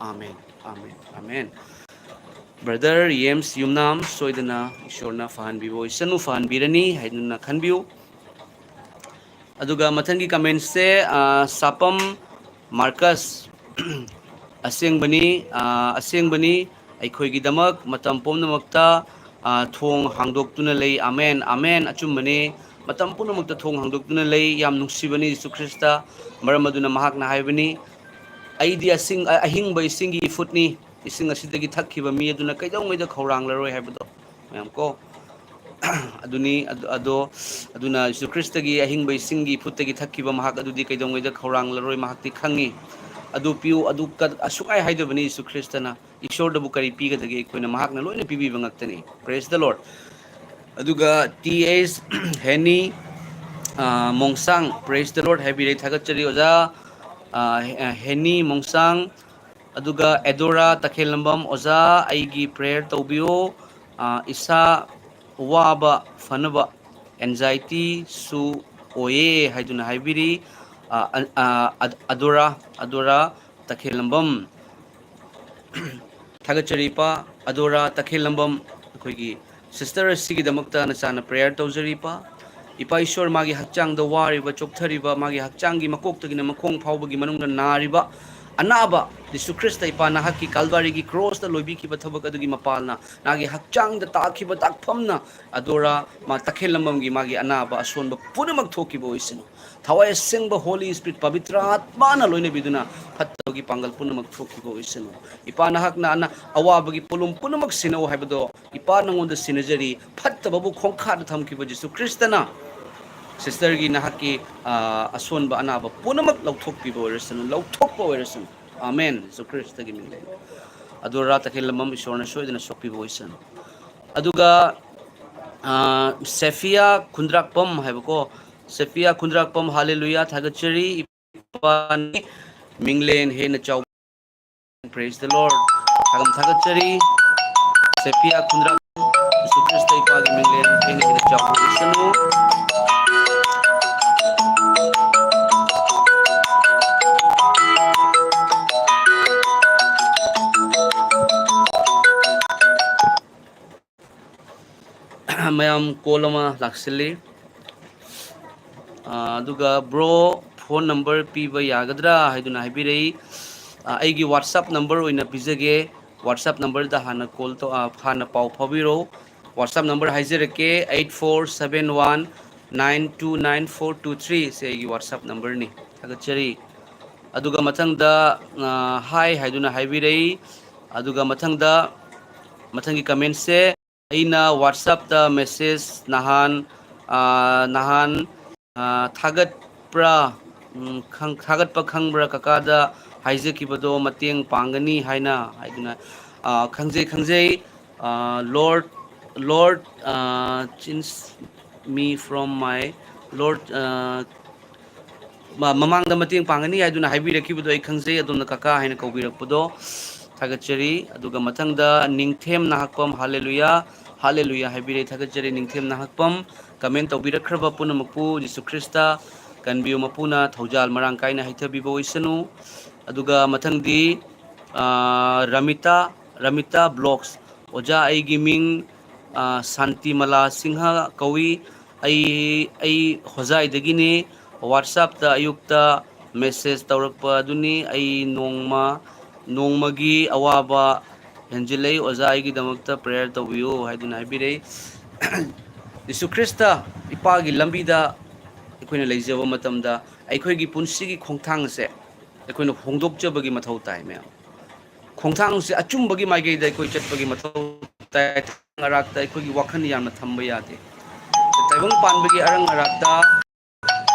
ꯑꯥꯃꯦꯟ, ꯑꯥꯃꯦꯟ, ꯑꯥꯃꯦꯟ꯫ Brother ꯌꯦꯝꯁ ꯌꯨꯝꯅꯥꯝ, ꯁꯣꯏꯗꯅ ꯏꯁꯣꯔꯅ ꯐꯍꯟꯕꯤꯕ ꯑꯣꯏꯁꯅꯨ, ꯐꯍꯟꯕꯤꯔꯅꯤ ꯍꯥꯏꯗꯨꯅ ꯈꯟꯕꯤꯌꯨ꯫ ꯑꯗꯨꯒ ꯃꯊꯪꯒꯤ commentꯁꯦ, ꯑ, ꯁꯥꯄꯝ ꯃꯥꯔꯀꯁ, ꯑꯁꯦꯡꯕꯅꯤ, ꯑ, ꯑꯁꯦꯡꯕꯅꯤ, ꯑꯩꯈꯣꯏꯒꯤꯗꯃꯛ ꯃꯇꯝ ꯄꯨꯝꯅꯃꯛꯇ, ꯑ, ꯊꯣꯡ ꯍꯥꯡꯗꯣꯛꯇꯨꯅ ꯂꯩ꯫ ꯑꯥꯃꯦꯟ, ꯑꯥꯃꯦꯟ, ꯑꯆꯨꯝꯕꯅꯤ꯫ ꯃꯇꯝ ꯄꯨꯝꯅꯃꯛꯇ ꯊꯣꯡ ꯍꯥꯡꯗꯣꯛꯇꯨꯅ ꯂꯩ꯫ ꯌꯥꯝ ꯅꯨꯡꯁꯤꯕꯅꯤ ꯖꯤꯁꯨ ꯈ꯭ꯔꯤꯁꯇ꯫ ꯃꯔꯝ ꯑꯗꯨꯅ ꯃꯍꯥꯛꯅ ꯍꯥꯏꯕꯅꯤ, "ꯑꯩꯗꯤ ꯑꯁꯤꯡ-, ꯑ-, ꯑꯍꯤꯡꯕ ꯏꯁꯤꯡꯒꯤ ꯏꯐꯨꯠꯅꯤ꯫ ꯏꯁꯤꯡ ꯑꯁꯤꯗꯒꯤ ꯊꯛꯈꯤꯕ ꯃꯤ ꯑꯗꯨꯅ ꯀꯩꯗꯧꯉꯩꯗ ꯈꯧꯔꯥꯡꯂꯔꯣꯏ" ꯍꯥꯏꯕꯗꯣ꯫ ꯃꯌꯥꯝ ꯀꯣ꯫ ꯑꯗꯨꯅꯤ, ꯑꯗꯨ, ꯑꯗꯣ, ꯑꯗꯨꯅ ꯖꯤꯁꯨ ꯈ꯭ꯔꯤꯁꯇꯒꯤ ꯑꯍꯤꯡꯕ ꯏꯁꯤꯡꯒꯤ ꯏꯐꯨꯠꯇꯒꯤ ꯊꯛꯈꯤꯕ ꯃꯍꯥꯛ ꯑꯗꯨꯗꯤ ꯀꯩꯗꯧꯉꯩꯗ ꯈꯧꯔꯥꯡꯂꯔꯣꯏ, ꯃꯍꯥꯛꯇꯤ ꯈꯪꯉꯤ꯫ ꯑꯗꯨ ꯄꯤꯌꯨ, ꯑꯗꯨ ꯀ-, ꯑꯁꯨꯛꯉꯥꯏ ꯍꯥꯏꯗꯕꯅꯤ ꯖꯤꯁꯨ ꯈ꯭ꯔꯤꯁꯇꯅ꯫ ꯏꯁꯣꯔꯗꯕꯨ ꯀꯔꯤ ꯄꯤꯒꯗꯒꯦ ꯑꯩꯈꯣꯏꯅ? ꯃꯍꯥꯛꯅ ꯂꯣꯏꯅ ꯄꯤꯕꯤꯕ ꯉꯥꯛꯇꯅꯤ꯫ Praise the Lord꯫ ꯑꯗꯨꯒ ꯇꯤ ꯑꯦꯁ ꯍꯦꯅꯤ, ꯑ, ꯃꯣꯡꯁꯥꯡ, Praise the Lord ꯍꯥꯏꯕꯤꯔꯦ, ꯊꯥꯒꯠꯆꯔꯤ ꯑꯣꯖꯥ꯫ ꯑ, ꯍꯦ-, ꯍꯦꯅꯤ ꯃꯣꯡꯁꯥꯡ, ꯑꯗꯨꯒ ꯑꯦꯗꯣꯔꯥ ꯇꯈꯦꯜꯂꯝꯕꯝ, "ꯑꯣꯖꯥ, ꯑꯩꯒꯤ prayer ꯇꯧꯕꯤꯌꯨ꯫ ꯑ, ꯏꯁꯥ ꯋꯥꯕ ꯐꯅꯕ, anxietyꯁꯨ ꯑꯣꯏꯌꯦ" ꯍꯥꯏꯗꯨꯅ ꯍꯥꯏꯕꯤꯔꯤ꯫ ꯑ, ꯑ, ꯑ, ꯑꯗ-, ꯑꯗꯣꯔꯥ, ꯑꯗꯣꯔꯥ ꯇꯈꯦꯜꯂꯝꯕꯝ꯫ ꯊꯥꯒꯠꯆꯔꯤ ꯏꯄꯥ꯫ ꯑꯗꯣꯔꯥ ꯇꯈꯦꯜꯂꯝꯕꯝ, ꯑꯩꯈꯣꯏꯒꯤ sister ꯑꯁꯤꯒꯤꯗꯃꯛꯇ ꯅꯆꯥꯅ prayer ꯇꯧꯖꯔꯤ ꯏꯄꯥ꯫ ꯏꯄꯥ ꯏꯁꯣꯔ, ꯃꯥꯒꯤ ꯍꯛꯆꯥꯡꯗ ꯋꯥꯔꯤꯕ, ꯆꯣꯛꯊꯔꯤꯕ, ꯃꯥꯒꯤ ꯍꯛꯆꯥꯡꯒꯤ ꯃꯀꯣꯛꯇꯒꯤꯅ ꯃꯈꯣꯡ ꯐꯥꯎꯕꯒꯤ ꯃꯅꯨꯡꯗ ꯅꯥꯔꯤꯕ, ꯑꯅꯥꯕ, ꯖꯤꯁꯨ ꯈ꯭ꯔꯤꯁꯇ ꯏꯄꯥ ꯅꯍꯥꯛꯀꯤ ꯀꯥꯜꯚꯥꯔꯤꯒꯤ ꯀ꯭ꯔꯣꯁꯇ ꯂꯣꯏꯕꯤꯈꯤꯕ ꯊꯕꯛ ꯑꯗꯨꯒꯤ ꯃꯄꯥꯜꯅ ꯅꯍꯥꯛꯀꯤ ꯍꯛꯆꯥꯡꯗ ꯇꯥꯈꯤꯕ ꯗꯥꯛꯐꯝꯅ ꯑꯗꯨꯔ ꯃꯥ ꯇꯈꯦꯜꯂꯝꯕꯝꯒꯤ ꯃꯥꯒꯤ ꯑꯅꯥꯕ ꯑꯁꯣꯟꯕ ꯄꯨꯝꯅꯃꯛ ꯊꯣꯛꯈꯤꯕ ꯑꯣꯏꯁꯅꯨ꯫ ꯊꯋꯥꯏ ꯑꯁꯦꯡꯕ ꯍꯣꯂꯤ ꯁ꯭ꯄꯤꯔꯤꯠ ꯄꯕꯤꯇ꯭ꯔ ꯑꯥꯠꯃꯥꯅ ꯂꯣꯏꯅꯕꯤꯗꯨꯅ ꯐꯠꯇꯕꯒꯤ ꯄꯥꯡꯒꯜ ꯄꯨꯝꯅꯃꯛ ꯊꯣꯛꯈꯤꯕ ꯑꯣꯏꯁꯅꯨ꯫ ꯏꯄꯥ ꯅꯍꯥꯛꯅ ꯑꯅ ꯑꯋꯥꯕꯒꯤ ꯄꯣꯠꯂꯨꯝ ꯄꯨꯝꯅꯃꯛ ꯁꯤꯟꯅꯧ ꯍꯥꯏꯕꯗꯣ ꯏꯄꯥ ꯅꯉꯣꯟꯗ ꯁꯤꯟꯅꯖꯔꯤ꯫ ꯐꯠꯇꯕꯕꯨ ꯈꯣꯡꯈꯥꯗ ꯊꯝꯈꯤꯕ ꯖꯤꯁꯨ ꯈ꯭ꯔꯤꯁꯇꯅ ꯁꯤꯁꯇꯔꯒꯤ ꯅꯍꯥꯛꯀꯤ ꯑ, ꯑꯁꯣꯟꯕ ꯑꯅꯥꯕ ꯄꯨꯝꯅꯃꯛ ꯂꯧꯊꯣꯛꯄꯤꯕ ꯑꯣꯏꯔꯁꯅꯨ, ꯂꯧꯊꯣꯛꯄ ꯑꯣꯏꯔꯁꯅꯨ꯫ ꯑꯥꯃꯦꯟ꯫ ꯖꯤꯁꯨ ꯈ꯭ꯔꯤꯁꯇꯒꯤ ꯃꯤꯡ ꯂꯩꯅ ꯑꯗꯨ ꯔꯥ ꯇꯈꯦꯜꯂꯝꯕꯝ ꯏꯁꯣꯔꯅ ꯁꯣꯏꯗꯅ ꯁꯣꯛꯄꯤꯕ ꯑꯣꯏꯁꯅꯨ꯫ ꯑꯗꯨꯒ ꯑ, ꯁꯦꯐꯤꯌꯥ ꯈꯨꯟꯗ꯭ꯔꯥꯛꯄꯝ ꯍꯥꯏꯕꯀꯣ, ꯁꯦꯐꯤꯌꯥ ꯈꯨꯟꯗ꯭ꯔꯥꯛꯄꯝ, ꯍꯥꯂꯦꯂꯨꯌꯥ, ꯊꯥꯒꯠꯆꯔꯤ꯫ ꯏꯄꯥꯅꯤ ꯃꯤꯡꯂꯦꯟ ꯍꯦꯟꯅ ꯆꯥꯎ꯫ Praise the Lord. ꯊꯥꯒꯠ ꯊꯥꯒꯠꯆꯔꯤ꯫ ꯁꯦꯐꯤꯌꯥ ꯈꯨꯟꯗ꯭ꯔꯥꯛꯄꯝ, ꯖꯤꯁꯨ ꯈ꯭ꯔꯤꯁꯇ ꯏꯄꯥꯒꯤ ꯃꯤꯡꯂꯦꯟ ꯍꯦꯟꯅ ꯍꯦꯟꯅ ꯆꯥꯎꯕ ꯑꯣꯏꯁꯅꯨ꯫ ꯃꯌꯥꯝ ꯀꯣꯜ ꯑꯃ ꯂꯥꯛꯁꯤꯜꯂꯤ꯫ ꯑ, ꯑꯗꯨꯒ ꯕ꯭ꯔꯣ, ꯐꯣꯟ ꯅꯝꯕꯔ ꯄꯤꯕ ꯌꯥꯒꯗ꯭ꯔꯥ ꯍꯥꯏꯗꯨꯅ ꯍꯥꯏꯕꯤꯔꯛꯏ꯫ ꯑ, ꯑꯩꯒꯤ ꯋꯥꯠꯁꯑꯞ ꯅꯝꯕꯔ ꯑꯣꯏꯅ ꯄꯤꯖꯒꯦ꯫ ꯋꯥꯠꯁꯑꯞ ꯅꯝꯕꯔꯗ ꯍꯥꯟꯅ ꯀꯣꯜ ꯇꯧ-, ꯑ, ꯍꯥꯟꯅ ꯄꯥꯎ ꯐꯥꯎꯕꯤꯔꯛꯎ꯫ ꯋꯥꯠꯁꯑꯞ ꯅꯝꯕꯔ ꯍꯥꯏꯖꯔꯛꯀꯦ, eight four seven one nine two nine four two three꯫ ꯁꯦ ꯑꯩꯒꯤ ꯋꯥꯠꯁꯑꯞ ꯅꯝꯕꯔꯅꯤ꯫ ꯊꯥꯒꯠꯆꯔꯤ꯫ ꯑꯗꯨꯒ ꯃꯊꯪꯗ, ꯑ, ꯍꯥꯏ ꯍꯥꯏꯗꯨꯅ ꯍꯥꯏꯕꯤꯔꯛꯏ꯫ ꯑꯗꯨꯒ ꯃꯊꯪꯗ, ꯃꯊꯪꯒꯤ ꯀꯃꯦꯟꯁꯦ, ꯑꯩꯅ ꯋꯥꯠꯁꯑꯞꯇ ꯃꯦꯁꯦꯖ ꯅꯍꯥꯟ, ꯑ, ꯅꯍꯥꯟ, ꯑ, ꯊꯥꯒꯠꯄ꯭ꯔꯥ, ꯎꯝ, ꯈꯪ-, ꯊꯥꯒꯠꯄ ꯈꯪꯕ꯭ꯔꯥ ꯀꯀꯥꯗ ꯍꯥꯏꯖꯈꯤꯕꯗꯣ ꯃꯇꯦꯡ ꯄꯥꯡꯒꯅꯤ ꯍꯥꯏꯅ ꯍꯥꯏꯗꯨꯅ, ꯑ, ꯈꯪꯖꯩ, ꯈꯪꯖꯩ꯫ ꯑ, Lord, Lord, ꯑ, change me from my Lord, ꯑ, ꯃ-, ꯃꯃꯥꯡꯗ ꯃꯇꯦꯡ ꯄꯥꯡꯒꯅꯤ ꯍꯥꯏꯗꯨꯅ ꯍꯥꯏꯕꯤꯔꯛꯈꯤꯕꯗꯣ ꯑꯩ ꯈꯪꯖꯩ꯫ ꯑꯗꯣꯝꯅ ꯀꯀꯥ ꯍꯥꯏꯅ ꯀꯧꯕꯤꯔꯛꯄꯗꯣ ꯊꯥꯒꯠꯆꯔꯤ꯫ ꯑꯗꯨꯒ ꯃꯊꯪꯗ ꯅꯤꯡꯊꯦꯝ ꯅꯍꯥꯛꯄꯝ, ꯍꯥꯂꯦꯂꯨꯌꯥ, ꯍꯥꯂꯦꯂꯨꯌꯥ ꯍꯥꯏꯕꯤꯔꯦ, ꯊꯥꯒꯠꯆꯔꯤ꯫ ꯅꯤꯡꯊꯦꯝ ꯅꯍꯥꯛꯄꯝ, ꯀꯃꯦꯟ ꯇꯧꯕꯤꯔꯛꯈ꯭ꯔꯕ ꯄꯨꯝꯅꯃꯛꯄꯨ ꯖꯤꯁꯨ ꯈ꯭ꯔꯤꯁꯇ ꯀꯟꯕꯤꯌꯨ꯫ ꯃꯄꯨꯅ ꯊꯧꯖꯥꯜ ꯃꯔꯥꯡ ꯀꯥꯏꯅ ꯍꯩꯊꯕꯤꯕ ꯑꯣꯏꯁꯅꯨ꯫ ꯑꯗꯨꯒ ꯃꯊꯪꯗꯤ, ꯑ, ꯔꯃꯤꯇꯥ, ꯔꯃꯤꯇꯥ ꯕ꯭ꯂꯣꯛꯁ꯫ ꯑꯣꯖꯥ, ꯑꯩꯒꯤ ꯃꯤꯡ, ꯑ, ꯁꯥꯟꯇꯤꯃꯂꯥ ꯁꯤꯡꯍ ꯀꯧꯏ꯫ ꯑꯩ, ꯑꯩ ꯍꯣꯖꯥꯏꯗꯒꯤꯅꯤ꯫ WhatsApp-ꯇ ꯑꯌꯨꯛꯇ ꯃꯦꯁꯦꯖ ꯇꯧꯔꯛꯄ ꯑꯗꯨꯅꯤ꯫ "ꯑꯩ ꯅꯣꯡꯃ, ꯅꯣꯡꯃꯒꯤ ꯑꯋꯥꯕ ꯍꯦꯟꯖꯤꯜꯂꯛꯏ, ꯑꯣꯖꯥ, ꯑꯩꯒꯤꯗꯃꯛꯇ ꯄ꯭ꯔꯦꯌꯔ ꯇꯧꯕꯤꯌꯨ" ꯍꯥꯏꯗꯨꯅ ꯍꯥꯏꯕꯤꯔꯛꯏ꯫ ꯖꯤꯁꯨ ꯈ꯭ꯔꯤꯁꯇ ꯏꯄꯥꯒꯤ ꯂꯝꯕꯤꯗ ꯑꯩꯈꯣꯏꯅ ꯂꯩꯖꯕ ꯃꯇꯝꯗ, ꯑꯩꯈꯣꯏꯒꯤ ꯄꯨꯟꯁꯤꯒꯤ ꯈꯣꯡꯊꯥꯡꯁꯦ ꯑꯩꯈꯣꯏꯅ ꯍꯣꯡꯗꯣꯛꯆꯕꯒꯤ ꯃꯊꯧ ꯇꯥꯏ, ꯃꯌꯥꯝ꯫ ꯈꯣꯡꯊꯥꯡꯁꯦ ꯑꯆꯨꯝꯕꯒꯤ ꯃꯥꯏꯀꯩꯗ ꯑꯩꯈꯣꯏ ꯆꯠꯄꯒꯤ ꯃꯊꯧ ꯇꯥꯏ꯫ ꯑꯔꯥꯛꯇ ꯑꯩꯈꯣꯏꯒꯤ ꯋꯥꯈꯜ ꯌꯥꯝꯅ ꯊꯝꯕ ꯌꯥꯗꯦ꯫ ꯇꯥꯏꯕꯪ ꯄꯥꯟꯕꯒꯤ ꯑꯔꯪ ꯑꯔꯥꯛꯇ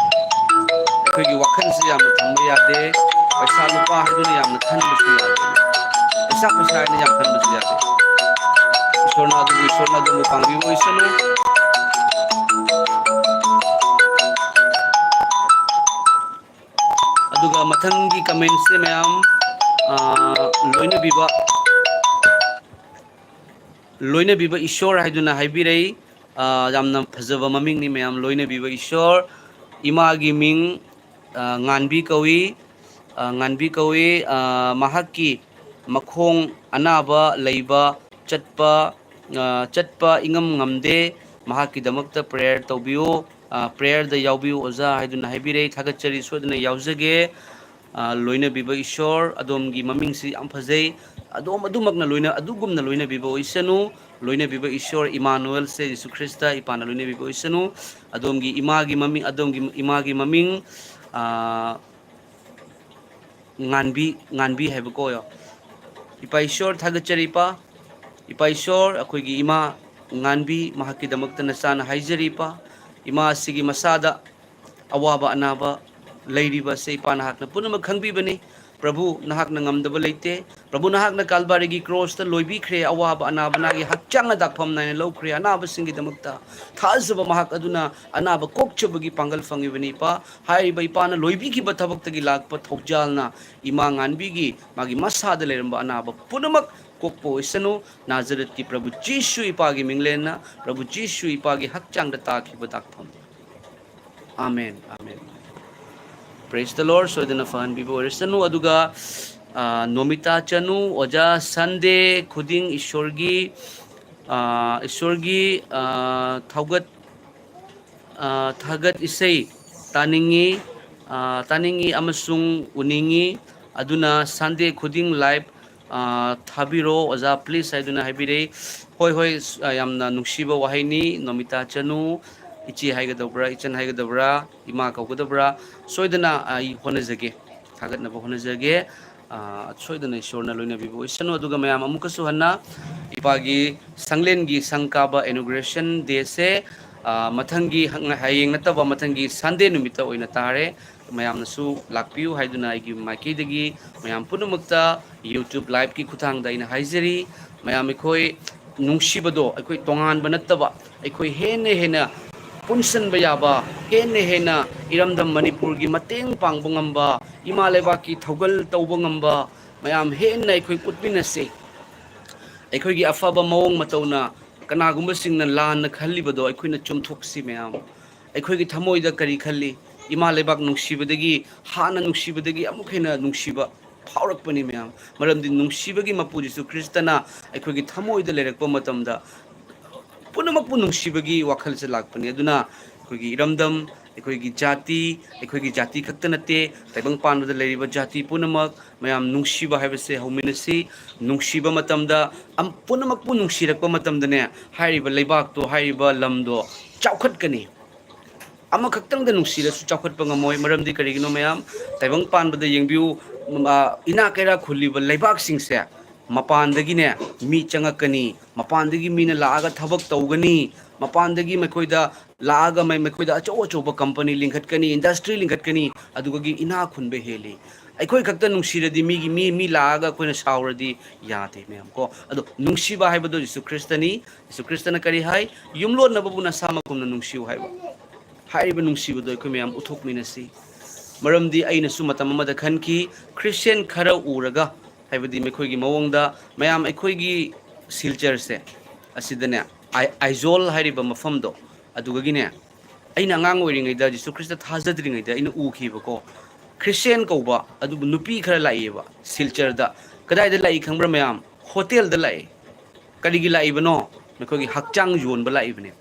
ꯑꯩꯈꯣꯏꯒꯤ ꯋꯥꯈꯜꯁꯤ ꯌꯥꯝꯅ ꯊꯝꯕ ꯌꯥꯗꯦ꯫ ꯄꯩꯁꯥ ꯂꯨꯄꯥ ꯍꯥꯏꯗꯨꯅ ꯌꯥꯝꯅ ꯈꯟꯕꯁꯨ ꯌꯥꯗꯦ꯫ ꯄꯩꯁꯥ, ꯄꯩꯁꯥ ꯍꯥꯏꯅ ꯌꯥꯝ ꯈꯟꯕꯁꯨ ꯌꯥꯗꯦ꯫ ꯏꯁꯣꯔꯅ ꯑꯗꯨꯕꯨ, ꯏꯁꯣꯔꯅ ꯑꯗꯨꯕꯨ ꯄꯥꯡꯕꯤꯕ ꯑꯣꯏꯁꯅꯨ꯫ ꯑꯗꯨꯒ ꯃꯊꯪꯒꯤ ꯀꯃꯦꯟꯁꯦ ꯃꯌꯥꯝ, ꯑ, ꯂꯣꯏꯅꯕꯤꯕ, ꯂꯣꯏꯅꯕꯤꯕ ꯏꯁꯣꯔ ꯍꯥꯏꯗꯨꯅ ꯍꯥꯏꯕꯤꯔꯛꯏ꯫ ꯑ, ꯌꯥꯝꯅ ꯐꯖꯕ ꯃꯃꯤꯡꯅꯤ ꯃꯌꯥꯝ, ꯂꯣꯏꯅꯕꯤꯕ ꯏꯁꯣꯔ꯫ ꯏꯃꯥꯒꯤ ꯃꯤꯡ, ꯑ, ꯉꯥꯟꯕꯤ ꯀꯧꯏ꯫ ꯑ, ꯉꯥꯟꯕꯤ ꯀꯧꯏ꯫ ꯑ, ꯃꯍꯥꯛꯀꯤ ꯃꯈꯣꯡ ꯑꯅꯥꯕ ꯂꯩꯕ, ꯆꯠꯄ, ꯑ, ꯆꯠꯄ ꯏꯉꯝ ꯉꯝꯗꯦ꯫ ꯃꯍꯥꯛꯀꯤꯗꯃꯛꯇ ꯄ꯭ꯔꯦꯌꯔ ꯇꯧꯕꯤꯌꯨ, ꯑ, ꯄ꯭ꯔꯦꯌꯔꯗ ꯌꯥꯎꯕꯤꯌꯨ ꯑꯣꯖꯥ ꯍꯥꯏꯗꯨꯅ ꯍꯥꯏꯕꯤꯔꯛꯏ꯫ ꯊꯥꯒꯠꯆꯔꯤ, ꯁꯣꯏꯗꯅ ꯌꯥꯎꯖꯒꯦ꯫ ꯑ, ꯂꯣꯏꯅꯕꯤꯕ ꯏꯁꯣꯔ, ꯑꯗꯣꯝꯒꯤ ꯃꯃꯤꯡꯁꯤ ꯌꯥꯝ ꯐꯖꯩ꯫ ꯑꯗꯣꯝ ꯑꯗꯨꯃꯛꯅ ꯂꯣꯏꯅ-, ꯑꯗꯨꯒꯨꯝꯅ ꯂꯣꯏꯅꯕꯤꯕ ꯑꯣꯏꯁꯅꯨ꯫ ꯂꯣꯏꯅꯕꯤꯕ ꯏꯁꯣꯔ ꯏꯃꯥꯅꯨꯑꯦꯜꯁꯦ ꯖꯤꯁꯨ ꯈ꯭ꯔꯤꯁꯇ ꯏꯄꯥꯅ ꯂꯣꯏꯅꯕꯤꯕ ꯑꯣꯏꯁꯅꯨ꯫ ꯑꯗꯣꯝꯒꯤ ꯏꯃꯥꯒꯤ ꯃꯃꯤꯡ, ꯑꯗꯣꯝꯒꯤ ꯏꯃꯥꯒꯤ ꯃꯃꯤꯡ, ꯑ, ꯉꯥꯟꯕꯤ, ꯉꯥꯟꯕꯤ ꯍꯥꯏꯕꯀꯣ꯫ ꯏꯄꯥ ꯏꯁꯣꯔ, ꯊꯥꯒꯠꯆꯔꯤ ꯏꯄꯥ꯫ ꯏꯄꯥ ꯏꯁꯣꯔ, ꯑꯩꯈꯣꯏꯒꯤ ꯏꯃꯥ ꯉꯥꯟꯕꯤ, ꯃꯍꯥꯛꯀꯤꯗꯃꯛꯇ ꯅꯆꯥꯅ ꯍꯥꯏꯖꯔꯤ ꯏꯄꯥ꯫ ꯏꯃꯥ ꯑꯁꯤꯒꯤ ꯃꯁꯥꯗ ꯑꯋꯥꯕ ꯑꯅꯥꯕ ꯂꯩꯔꯤꯕ ꯑꯁꯦ ꯏꯄꯥ ꯅꯍꯥꯛꯅ ꯄꯨꯝꯅꯃꯛ ꯈꯪꯕꯤꯕꯅꯤ꯫ ꯄ꯭ꯔꯚꯨ, ꯅꯍꯥꯛꯅ ꯉꯝꯗꯕ ꯂꯩꯇꯦ꯫ ꯄ꯭ꯔꯚꯨ, ꯅꯍꯥꯛꯅ ꯀꯥꯜꯚꯥꯔꯤꯒꯤ ꯀ꯭ꯔꯣꯁꯇ ꯂꯣꯏꯕꯤꯈ꯭ꯔꯦ꯫ ꯑꯋꯥꯕ ꯑꯅꯥꯕ ꯅꯥꯒꯤ ꯍꯛꯆꯥꯡꯅ ꯗꯥꯛꯐꯝ ꯅꯥꯏꯅ ꯂꯧꯈ꯭ꯔꯦ꯫ ꯑꯅꯥꯕꯁꯤꯡꯒꯤꯗꯃꯛꯇ ꯊꯥꯖꯕ ꯃꯍꯥꯛ ꯑꯗꯨꯅ ꯑꯅꯥꯕ ꯀꯣꯛꯆꯕꯒꯤ ꯄꯥꯡꯒꯜ ꯐꯪꯉꯤꯕꯅꯤ ꯏꯄꯥ꯫ ꯍꯥꯏꯔꯤꯕ ꯏꯄꯥꯅ ꯂꯣꯏꯕꯤꯈꯤꯕ ꯊꯕꯛꯇꯒꯤ ꯂꯥꯛꯄ ꯊꯧꯖꯥꯜꯅ ꯏꯃꯥ ꯉꯥꯟꯕꯤꯒꯤ ꯃꯥꯒꯤ ꯃꯁꯥꯗ ꯂꯩꯔꯝꯕ ꯑꯅꯥꯕ ꯄꯨꯝꯅꯃꯛ ꯀꯣꯛꯄ ꯑꯣꯏꯁꯅꯨ꯫ ꯅꯥꯖꯔꯠꯀꯤ ꯄ꯭ꯔꯚꯨ ꯖꯤꯁꯨ ꯏꯄꯥꯒꯤ ꯃꯤꯡꯂꯦꯟꯅ ꯄ꯭ꯔꯚꯨ ꯖꯤꯁꯨ ꯏꯄꯥꯒꯤ ꯍꯛꯆꯥꯡꯗ ꯇꯥꯈꯤꯕ ꯗꯥꯛꯐꯝ꯫ ꯑꯥꯃꯦꯟ, ꯑꯥꯃꯦꯟ꯫ Praise the Lord꯫ ꯁꯣꯏꯗꯅ ꯐꯍꯟꯕꯤꯕ ꯑꯣꯏꯔꯁꯅꯨ꯫ ꯑꯗꯨꯒ, ꯑ, ꯅꯣꯃꯤꯇꯥ ꯆꯅꯨ, ꯑꯣꯖꯥ, ꯁꯟꯗꯦ ꯈꯨꯗꯤꯡ ꯏꯁꯣꯔꯒꯤ, ꯑ, ꯏꯁꯣꯔꯒꯤ, ꯑ, ꯊꯧꯒꯠ-, ꯑ, ꯊꯥꯒꯠ ꯏꯁꯩ ꯇꯥꯅꯤꯡꯉꯤ꯫ ꯑ, ꯇꯥꯅꯤꯡꯉꯤ ꯑꯃꯁꯨꯡ ꯎꯅꯤꯡꯉꯤ꯫ ꯑꯗꯨꯅ Sunday ꯈꯨꯗꯤꯡ live, ꯑ, ꯊꯥꯕꯤꯔꯣ ꯑꯣꯖꯥ, please" ꯍꯥꯏꯗꯨꯅ ꯍꯥꯏꯕꯤꯔꯛꯏ꯫ ꯍꯣꯏ, ꯍꯣꯏ, ꯑ, ꯌꯥꯝꯅ ꯅꯨꯡꯁꯤꯕ ꯋꯥꯍꯩꯅꯤ꯫ ꯅꯣꯃꯤꯇꯥ ꯆꯅꯨ, ꯏꯆꯦ ꯍꯥꯏꯒꯗꯧꯕ꯭ꯔꯥ, ꯏꯆꯟ ꯍꯥꯏꯒꯗꯧꯕ꯭ꯔꯥ, ꯏꯃꯥ ꯀꯧꯒꯗꯕ꯭ꯔꯥ, ꯁꯣꯏꯗꯅ ꯑꯩ ꯍꯣꯠꯅꯖꯒꯦ, ꯊꯥꯒꯠꯅꯕ ꯍꯣꯠꯅꯖꯒꯦ꯫ ꯑ, ꯁꯣꯏꯗꯅ ꯏꯁꯣꯔꯅ ꯂꯣꯏꯅꯕꯤꯕ ꯑꯣꯏꯁꯅꯨ꯫ ꯑꯗꯨꯒ ꯃꯌꯥꯝ ꯑꯃꯨꯛꯀꯁꯨ ꯍꯟꯅ ꯏꯄꯥꯒꯤ ꯁꯪꯂꯦꯟꯒꯤ ꯁꯪ ꯀꯥꯕ inauguration dayꯁꯦ, ꯑ, ꯃꯊꯪꯒꯤ ꯍ-, ꯍꯌꯦꯡ ꯅꯠꯇꯕ ꯃꯊꯪꯒꯤ Sunday ꯅꯨꯃꯤꯠꯇ ꯑꯣꯏꯅ ꯇꯥꯔꯦ꯫ ꯃꯌꯥꯝꯅꯁꯨ ꯂꯥꯛꯄꯤꯌꯨ ꯍꯥꯏꯗꯨꯅ ꯑꯩꯒꯤ ꯃꯥꯏꯀꯩꯗꯒꯤ ꯃꯌꯥꯝ ꯄꯨꯝꯅꯃꯛꯇ YouTube liveꯀꯤ ꯈꯨꯠꯊꯥꯡꯗ ꯑꯩꯅ ꯍꯥꯏꯖꯔꯤ꯫ ꯃꯌꯥꯝ ꯑꯩꯈꯣꯏ ꯅꯨꯡꯁꯤꯕꯗꯣ ꯑꯩꯈꯣꯏ ꯇꯣꯉꯥꯟꯕ ꯅꯠꯇꯕ, ꯑꯩꯈꯣꯏ ꯍꯦꯟꯅ ꯍꯦꯟꯅ ꯄꯨꯟꯁꯤꯟꯕ ꯌꯥꯕ, ꯍꯦꯟꯅ ꯍꯦꯟꯅ ꯏꯔꯝꯗꯝ ꯃꯅꯤꯄꯨꯔꯒꯤ ꯃꯇꯦꯡ ꯄꯥꯡꯕ ꯉꯝꯕ, ꯏꯃꯥ ꯂꯩꯕꯥꯛꯀꯤ ꯊꯧꯒꯜ ꯇꯧꯕ ꯉꯝꯕ, ꯃꯌꯥꯝ ꯍꯦꯟꯅ ꯑꯩꯈꯣꯏ ꯎꯠꯃꯤꯟꯅꯁꯤ꯫ ꯑꯩꯈꯣꯏꯒꯤ ꯑꯐꯕ ꯃꯑꯣꯡ ꯃꯇꯧꯅ ꯀꯅꯥꯒꯨꯝꯕꯁꯤꯡꯅ ꯂꯥꯟꯅ ꯈꯜꯂꯤꯕꯗꯣ ꯑꯩꯈꯣꯏꯅ ꯆꯨꯝꯊꯣꯛꯁꯤ ꯃꯌꯥꯝ꯫ ꯑꯩꯈꯣꯏꯒꯤ ꯊꯃꯣꯏꯗ ꯀꯔꯤ ꯈꯜꯂꯤ? ꯏꯃꯥ ꯂꯩꯕꯥꯛ ꯅꯨꯡꯁꯤꯕꯗꯒꯤ, ꯍꯥꯟꯅ ꯅꯨꯡꯁꯤꯕꯗꯒꯤ ꯑꯃꯨꯛ ꯍꯦꯟꯅ ꯅꯨꯡꯁꯤꯕ ꯐꯥꯎꯔꯛꯄꯅꯤ ꯃꯌꯥꯝ꯫ ꯃꯔꯝꯗꯤ ꯅꯨꯡꯁꯤꯕꯒꯤ ꯃꯄꯨ ꯖꯤꯁꯨ ꯈ꯭ꯔꯤꯁꯇꯅ ꯑꯩꯈꯣꯏꯒꯤ ꯊꯃꯣꯏꯗ ꯂꯩꯔꯛꯄ ꯃꯇꯝꯗ, ꯄꯨꯝꯅꯃꯛꯄꯨ ꯅꯨꯡꯁꯤꯕꯒꯤ ꯋꯥꯈꯜꯁꯦ ꯂꯥꯛꯄꯅꯤ꯫ ꯑꯗꯨꯅ ꯑꯩꯈꯣꯏꯒꯤ ꯏꯔꯝꯗꯝ, ꯑꯩꯈꯣꯏꯒꯤ ꯖꯥꯇꯤ, ꯑꯩꯈꯣꯏꯒꯤ ꯖꯥꯇꯤ ꯈꯛꯇ ꯅꯠꯇꯦ, ꯇꯥꯏꯕꯪ ꯄꯥꯟꯕꯗ ꯂꯩꯔꯤꯕ ꯖꯥꯇꯤ ꯄꯨꯝꯅꯃꯛ, ꯃꯌꯥꯝ ꯅꯨꯡꯁꯤꯕ ꯍꯥꯏꯕꯁꯦ ꯍꯧꯃꯤꯟꯅꯁꯤ꯫ ꯅꯨꯡꯁꯤꯕ ꯃꯇꯝꯗ, ꯑꯝ-, ꯄꯨꯝꯅꯃꯛꯄꯨ ꯅꯨꯡꯁꯤꯔꯛꯄ ꯃꯇꯝꯗꯅꯦ, ꯍꯥꯏꯔꯤꯕ ꯂꯩꯕꯥꯛꯇꯣ, ꯍꯥꯏꯔꯤꯕ ꯂꯝꯗꯣ ꯆꯥꯎꯈꯠꯀꯅꯤ꯫ ꯑꯃꯈꯛꯇꯪꯗ ꯅꯨꯡꯁꯤꯔꯁꯨ ꯆꯥꯎꯈꯠꯄ ꯉꯝꯃꯣꯏ꯫ ꯃꯔꯝꯗꯤ ꯀꯔꯤꯒꯤꯅꯣ ꯃꯌꯥꯝ? ꯇꯥꯏꯕꯪ ꯄꯥꯟꯕꯗ ꯌꯦꯡꯕꯤꯌꯨ, ꯎꯝ, ꯑ, ꯏꯅꯥꯛ ꯀꯩꯔꯥꯛ ꯈꯨꯜꯂꯤꯕ ꯂꯩꯕꯥꯛꯁꯤꯡꯁꯦ ꯃꯄꯥꯟꯗꯒꯤꯅꯦ ꯃꯤ ꯆꯪꯉꯛꯀꯅꯤ, ꯃꯄꯥꯟꯗꯒꯤ ꯃꯤꯅ ꯂꯥꯛꯑꯒ ꯊꯕꯛ ꯇꯧꯒꯅꯤ, ꯃꯄꯥꯟꯗꯒꯤ ꯃꯈꯣꯏꯗ ꯂꯥꯛꯑꯒ ꯃꯩ-, ꯃꯈꯣꯏꯗ ꯑꯆꯧ ꯑꯆꯧꯕ company ꯂꯤꯡꯈꯠꯀꯅꯤ, industry ꯂꯤꯡꯈꯠꯀꯅꯤ, ꯑꯗꯨꯒꯤ ꯏꯅꯥꯛ ꯈꯨꯟꯕ ꯍꯦꯜꯂꯤ꯫ ꯑꯩꯈꯣꯏ ꯈꯛꯇ ꯅꯨꯡꯁꯤꯔꯗꯤ ꯃꯤꯒꯤ, ꯃꯤ, ꯃꯤ ꯂꯥꯛꯑꯒ ꯑꯩꯈꯣꯏꯅ ꯁꯥꯎꯔꯗꯤ ꯌꯥꯗꯦ ꯃꯌꯥꯝ ꯀꯣ꯫ ꯑꯗꯣ ꯅꯨꯡꯁꯤꯕ ꯍꯥꯏꯕꯗꯣ ꯖꯤꯁꯨ ꯈ꯭ꯔꯤꯁꯇꯅꯤ꯫ ꯖꯤꯁꯨ ꯈ꯭ꯔꯤꯁꯇꯅ ꯀꯔꯤ ꯍꯥꯏ? "ꯌꯨꯝꯂꯣꯟꯅꯕꯕꯨ ꯅꯁꯥꯃꯛꯀꯨꯝꯅ ꯅꯨꯡꯁꯤꯌꯨ" ꯍꯥꯏꯕ꯫ ꯍꯥꯏꯔꯤꯕ ꯅꯨꯡꯁꯤꯕꯗꯣ ꯑꯩꯈꯣꯏ ꯃꯌꯥꯝ ꯎꯠꯊꯣꯛꯃꯤꯟꯅꯁꯤ꯫ ꯃꯔꯝꯗꯤ ꯑꯩꯅꯁꯨ ꯃꯇꯝ ꯑꯃꯗ ꯈꯟꯈꯤ, ꯈ꯭ꯔꯤꯁꯇꯤꯌꯥꯟ ꯈꯔ ꯎꯔꯒ, ꯍꯥꯏꯕꯗꯤ ꯃꯈꯣꯏꯒꯤ ꯃꯑꯣꯡꯗ, ꯃꯌꯥꯝ ꯑꯩꯈꯣꯏꯒꯤ ꯁꯤꯜꯆꯔꯁꯦ, ꯑꯁꯤꯗꯅꯦ, ꯑꯥꯏ-, ꯑꯥꯏꯖꯣꯜ ꯍꯥꯏꯔꯤꯕ ꯃꯐꯝꯗꯣ, ꯑꯗꯨꯒꯒꯤꯅꯦ, ꯑꯩꯅ ꯑꯉꯥꯡ ꯑꯣꯏꯔꯤꯉꯩꯗ, ꯖꯤꯁꯨ ꯈ꯭ꯔꯤꯁꯇ ꯊꯥꯖꯗ꯭ꯔꯤꯉꯩꯗ ꯑꯩꯅ ꯎꯈꯤꯕꯀꯣ, ꯈ꯭ꯔꯤꯁꯇꯤꯌꯥꯟ ꯀꯧꯕ, ꯑꯗꯨꯕꯨ ꯅꯨꯄꯤ ꯈꯔ ꯂꯥꯛꯏꯑꯕ ꯁꯤꯜꯆꯔꯗ꯫ ꯀꯗꯥꯏꯗ ꯂꯥꯛꯏ ꯈꯪꯕ꯭ꯔꯥ ꯃꯌꯥꯝ? ꯍꯣꯇꯦꯜꯗ ꯂꯥꯛꯏ꯫ ꯀꯔꯤꯒꯤ ꯂꯥꯛꯏꯕꯅꯣ? ꯃꯈꯣꯏꯒꯤ ꯍꯛꯆꯥꯡ ꯌꯣꯟꯕ ꯂꯥꯛꯏꯕꯅꯦ꯫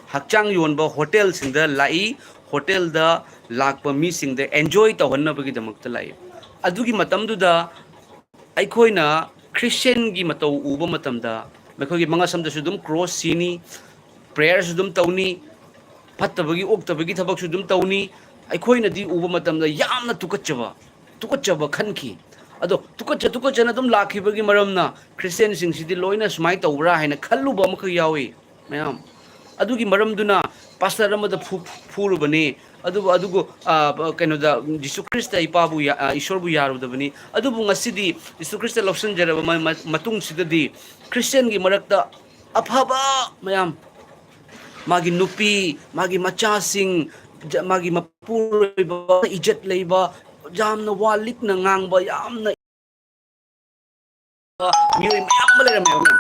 ꯍꯛꯆꯥꯡ ꯌꯣꯟꯕ ꯍꯣꯇꯦꯜꯁꯤꯡꯗ ꯂꯥꯛꯏ, ꯍꯣꯇꯦꯜꯗ ꯂꯥꯛꯄ ꯃꯤꯁꯤꯡꯗ ꯑꯦꯟꯖꯣꯏ ꯇꯧꯍꯟꯅꯕꯒꯤꯗꯃꯛꯇ ꯂꯥꯛꯏ꯫ ꯑꯗꯨꯒꯤ ꯃꯇꯝꯗꯨꯗ ꯑꯩꯈꯣꯏꯅ ꯈ꯭ꯔꯤꯁꯇꯤꯌꯟꯒꯤ ꯃꯇꯧ ꯎꯕ ꯃꯇꯝꯗ, ꯃꯈꯣꯏꯒꯤ ꯃꯉꯛꯁꯝꯗꯁꯨ ꯑꯗꯨꯝ ꯀ꯭ꯔꯣꯁ ꯁꯤꯅꯤ, ꯄ꯭ꯔꯦꯌꯔꯁꯨ ꯑꯗꯨꯝ ꯇꯧꯅꯤ, ꯐꯠꯇꯕꯒꯤ ꯑꯣꯛꯇꯕꯒꯤ ꯊꯕꯛꯁꯨ ꯑꯗꯨꯝ ꯇꯧꯅꯤ꯫ ꯑꯩꯈꯣꯏꯅꯗꯤ ꯎꯕ ꯃꯇꯝꯗ ꯌꯥꯝꯅ ꯇꯨꯀꯠꯆꯕ, ꯇꯨꯀꯠꯆꯕ ꯈꯟꯈꯤ꯫ ꯑꯗꯣ ꯇꯨꯀꯠꯆ ꯇꯨꯀꯠꯆꯅ ꯑꯗꯨꯝ ꯂꯥꯛꯈꯤꯕꯒꯤ ꯃꯔꯝꯅ ꯈ꯭ꯔꯤꯁꯇꯤꯌꯟꯁꯤꯡꯁꯤꯗꯤ ꯂꯣꯏꯅ ꯁꯨꯃꯥꯏꯅ ꯇꯧꯕ꯭ꯔꯥ ꯍꯥꯏꯅ ꯈꯜꯂꯨꯕ ꯑꯃꯈꯛ ꯌꯥꯎꯏ ꯃꯌꯥꯝ꯫ ꯑꯗꯨꯒꯤ ꯃꯔꯝꯗꯨꯅ ꯄꯥꯁꯇꯔ ꯑꯃꯗ ꯐꯨ-, ꯐꯨꯔꯨꯕꯅꯤ꯫ ꯑꯗꯨꯕꯨ, ꯑꯗꯨꯕꯨ, ꯑ, ꯀꯩꯅꯣꯗ, ꯖꯤꯁꯨ ꯈ꯭ꯔꯤꯁꯇ ꯏꯄꯥꯕꯨ ꯌꯥ-, ꯑ, ꯏꯁꯣꯔꯕꯨ ꯌꯥꯔꯨꯗꯕꯅꯤ꯫ ꯑꯗꯨꯕꯨ ꯉꯁꯤꯗꯤ ꯖꯤꯁꯨ ꯈ꯭ꯔꯤꯁꯇ ꯂꯧꯁꯤꯟꯖꯔꯕ ꯃ-, ꯃ-, ꯃꯇꯨꯡꯁꯤꯗꯗꯤ ꯈ꯭ꯔꯤꯁꯇꯤꯌꯟꯒꯤ ꯃꯔꯛꯇ ꯑꯐꯕ ꯃꯌꯥꯝ, ꯃꯥꯒꯤ ꯅꯨꯄꯤ, ꯃꯥꯒꯤ ꯃꯆꯥꯁꯤꯡ, ꯖ-, ꯃꯥꯒꯤ ꯃꯄꯨꯔꯣꯏꯕ, ꯏꯖꯠ ꯂꯩꯕ, ꯌꯥꯝꯅ ꯋꯥ ꯂꯤꯛꯅ ꯉꯥꯡꯕ, ꯌꯥꯝꯅ ꯃꯤꯑꯣꯏ ꯃꯌꯥꯝ ꯑꯃ ꯂꯩꯔꯝꯃꯦꯕ, ꯃꯌꯥꯝ꯫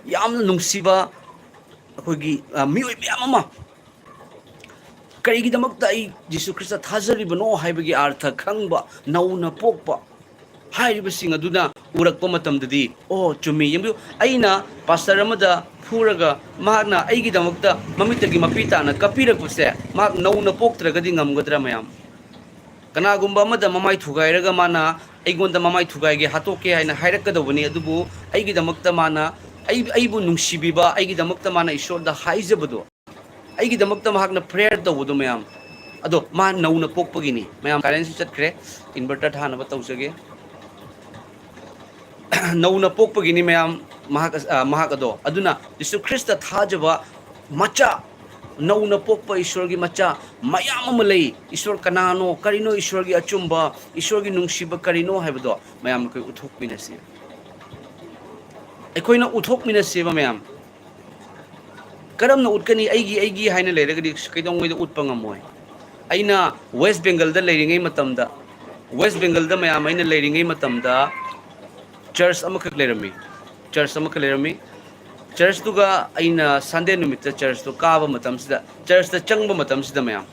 ꯌꯥꯝꯅ ꯅꯨꯡꯁꯤꯕ ꯑꯩꯈꯣꯏꯒꯤ, ꯑ, ꯃꯤꯑꯣꯏ ꯃꯌꯥꯝ ꯑꯃ꯫ ꯀꯔꯤꯒꯤꯗꯃꯛꯇ ꯑꯩ ꯖꯤꯁꯨ ꯈ꯭ꯔꯤꯁꯇ ꯊꯥꯖꯔꯤꯕꯅꯣ ꯍꯥꯏꯕꯒꯤ ꯑꯥꯔꯊ ꯈꯪꯕ, ꯅꯧꯅ ꯄꯣꯛꯄ ꯍꯥꯏꯔꯤꯕꯁꯤꯡ ꯑꯗꯨꯅ ꯎꯔꯛꯄ ꯃꯇꯝꯗꯗꯤ, "ꯑꯣ, ꯆꯨꯝꯃꯤ꯫ ꯌꯦꯡꯕꯤꯌꯨ, ꯑꯩꯅ ꯄꯥꯁꯇꯔ ꯑꯃꯗ ꯐꯨꯔꯒ ꯃꯍꯥꯛꯅ ꯑꯩꯒꯤꯗꯃꯛꯇ ꯃꯃꯤꯠꯇꯒꯤ ꯃꯄꯤ ꯇꯥꯅ ꯀꯞꯄꯤꯔꯛꯄꯁꯦ, ꯃꯍꯥꯛ ꯅꯧꯅ ꯄꯣꯛꯇ꯭ꯔꯒꯗꯤ ꯉꯝꯒꯗ꯭ꯔꯥ, ꯃꯌꯥꯝ?" ꯀꯅꯥꯒꯨꯝꯕ ꯑꯃꯗ ꯃꯃꯥꯏ ꯊꯨꯒꯥꯏꯔꯒ ꯃꯥꯅ ꯑꯩꯉꯣꯟꯗ ꯃꯃꯥꯏ ꯊꯨꯒꯥꯏꯒꯦ, ꯍꯥꯠꯇꯣꯛꯀꯦ ꯍꯥꯏꯅ ꯍꯥꯏꯔꯛꯀꯗꯧꯕꯅꯤ, ꯑꯗꯨꯕꯨ ꯑꯩꯒꯤꯗꯃꯛꯇ ꯃꯥꯅ, ꯑꯩ, ꯑꯩꯕꯨ ꯅꯨꯡꯁꯤꯕꯤꯕ, ꯑꯩꯒꯤꯗꯃꯛꯇ ꯃꯥꯅ ꯏꯁꯣꯔꯗ ꯍꯥꯏꯖꯕꯗꯣ, ꯑꯩꯒꯤꯗꯃꯛꯇ ꯃꯍꯥꯛꯅ ꯄ꯭ꯔꯦꯌꯔ ꯇꯧꯕꯗꯣ, ꯃꯌꯥꯝ, ꯑꯗꯣ ꯃꯥ ꯅꯧꯅ ꯄꯣꯛꯄꯒꯤꯅꯤ꯫ ꯃꯌꯥꯝ, ꯀꯔꯦꯟꯁꯤ ꯆꯠꯈ꯭ꯔꯦ, ꯏꯟꯚꯔꯇꯔ ꯊꯥꯅꯕ ꯇꯧꯖꯒꯦ꯫ ꯅꯧꯅ ꯄꯣꯛꯄꯒꯤꯅꯤ, ꯃꯌꯥꯝ, ꯃꯍꯥꯛ, ꯑ, ꯃꯍꯥꯛ ꯑꯗꯣ꯫ ꯑꯗꯨꯅ ꯖꯤꯁꯨ ꯈ꯭ꯔꯤꯁꯇ ꯊꯥꯖꯕ ꯃꯆꯥ, ꯅꯧꯅ ꯄꯣꯛꯄ ꯏꯁꯣꯔꯒꯤ ꯃꯆꯥ ꯃꯌꯥꯝ ꯑꯃ ꯂꯩ꯫ ꯏꯁꯣꯔ ꯀꯅꯥꯅꯣ, ꯀꯔꯤꯅꯣ ꯏꯁꯣꯔꯒꯤ ꯑꯆꯨꯝꯕ, ꯏꯁꯣꯔꯒꯤ ꯅꯨꯡꯁꯤꯕ ꯀꯔꯤꯅꯣ ꯍꯥꯏꯕꯗꯣ ꯃꯌꯥꯝ ꯑꯩꯈꯣꯏ ꯎꯠꯊꯣꯛꯃꯤꯟꯅꯁꯤ꯫ ꯑꯩꯈꯣꯏꯅ ꯎꯠꯊꯣꯛꯃꯤꯟꯅꯁꯦꯕ, ꯃꯌꯥꯝ꯫ ꯀꯔꯝꯅ ꯎꯠꯀꯅꯤ? ꯑꯩꯒꯤ, ꯑꯩꯒꯤ ꯍꯥꯏꯅ ꯂꯩꯔꯒꯗꯤ ꯀꯩꯗꯧꯉꯩꯗ ꯎꯠꯄ ꯉꯝꯃꯣꯏ꯫ ꯑꯩꯅ ꯋꯦꯁ ꯕꯦꯡꯒꯜꯗ ꯂꯩꯔꯤꯉꯩ ꯃꯇꯝꯗ, ꯋꯦꯁ ꯕꯦꯡꯒꯜꯗ, ꯃꯌꯥꯝ, ꯑꯩꯅ ꯂꯩꯔꯤꯉꯩ ꯃꯇꯝꯗ ꯆꯔꯆ ꯑꯃꯈꯛ ꯂꯩꯔꯝꯃꯤ꯫ ꯆꯔꯆ ꯑꯃꯈꯛ ꯂꯩꯔꯝꯃꯤ꯫ ꯆꯔꯆꯇꯨꯒ ꯑꯩꯅ ꯁꯟꯗꯦ ꯅꯨꯃꯤꯠꯇ ꯆꯔꯆꯇꯨ ꯀꯥꯕ ꯃꯇꯝꯁꯤꯗ, ꯆꯔꯆꯇ ꯆꯪꯕ ꯃꯇꯝꯁꯤꯗ, ꯃꯌꯥꯝ,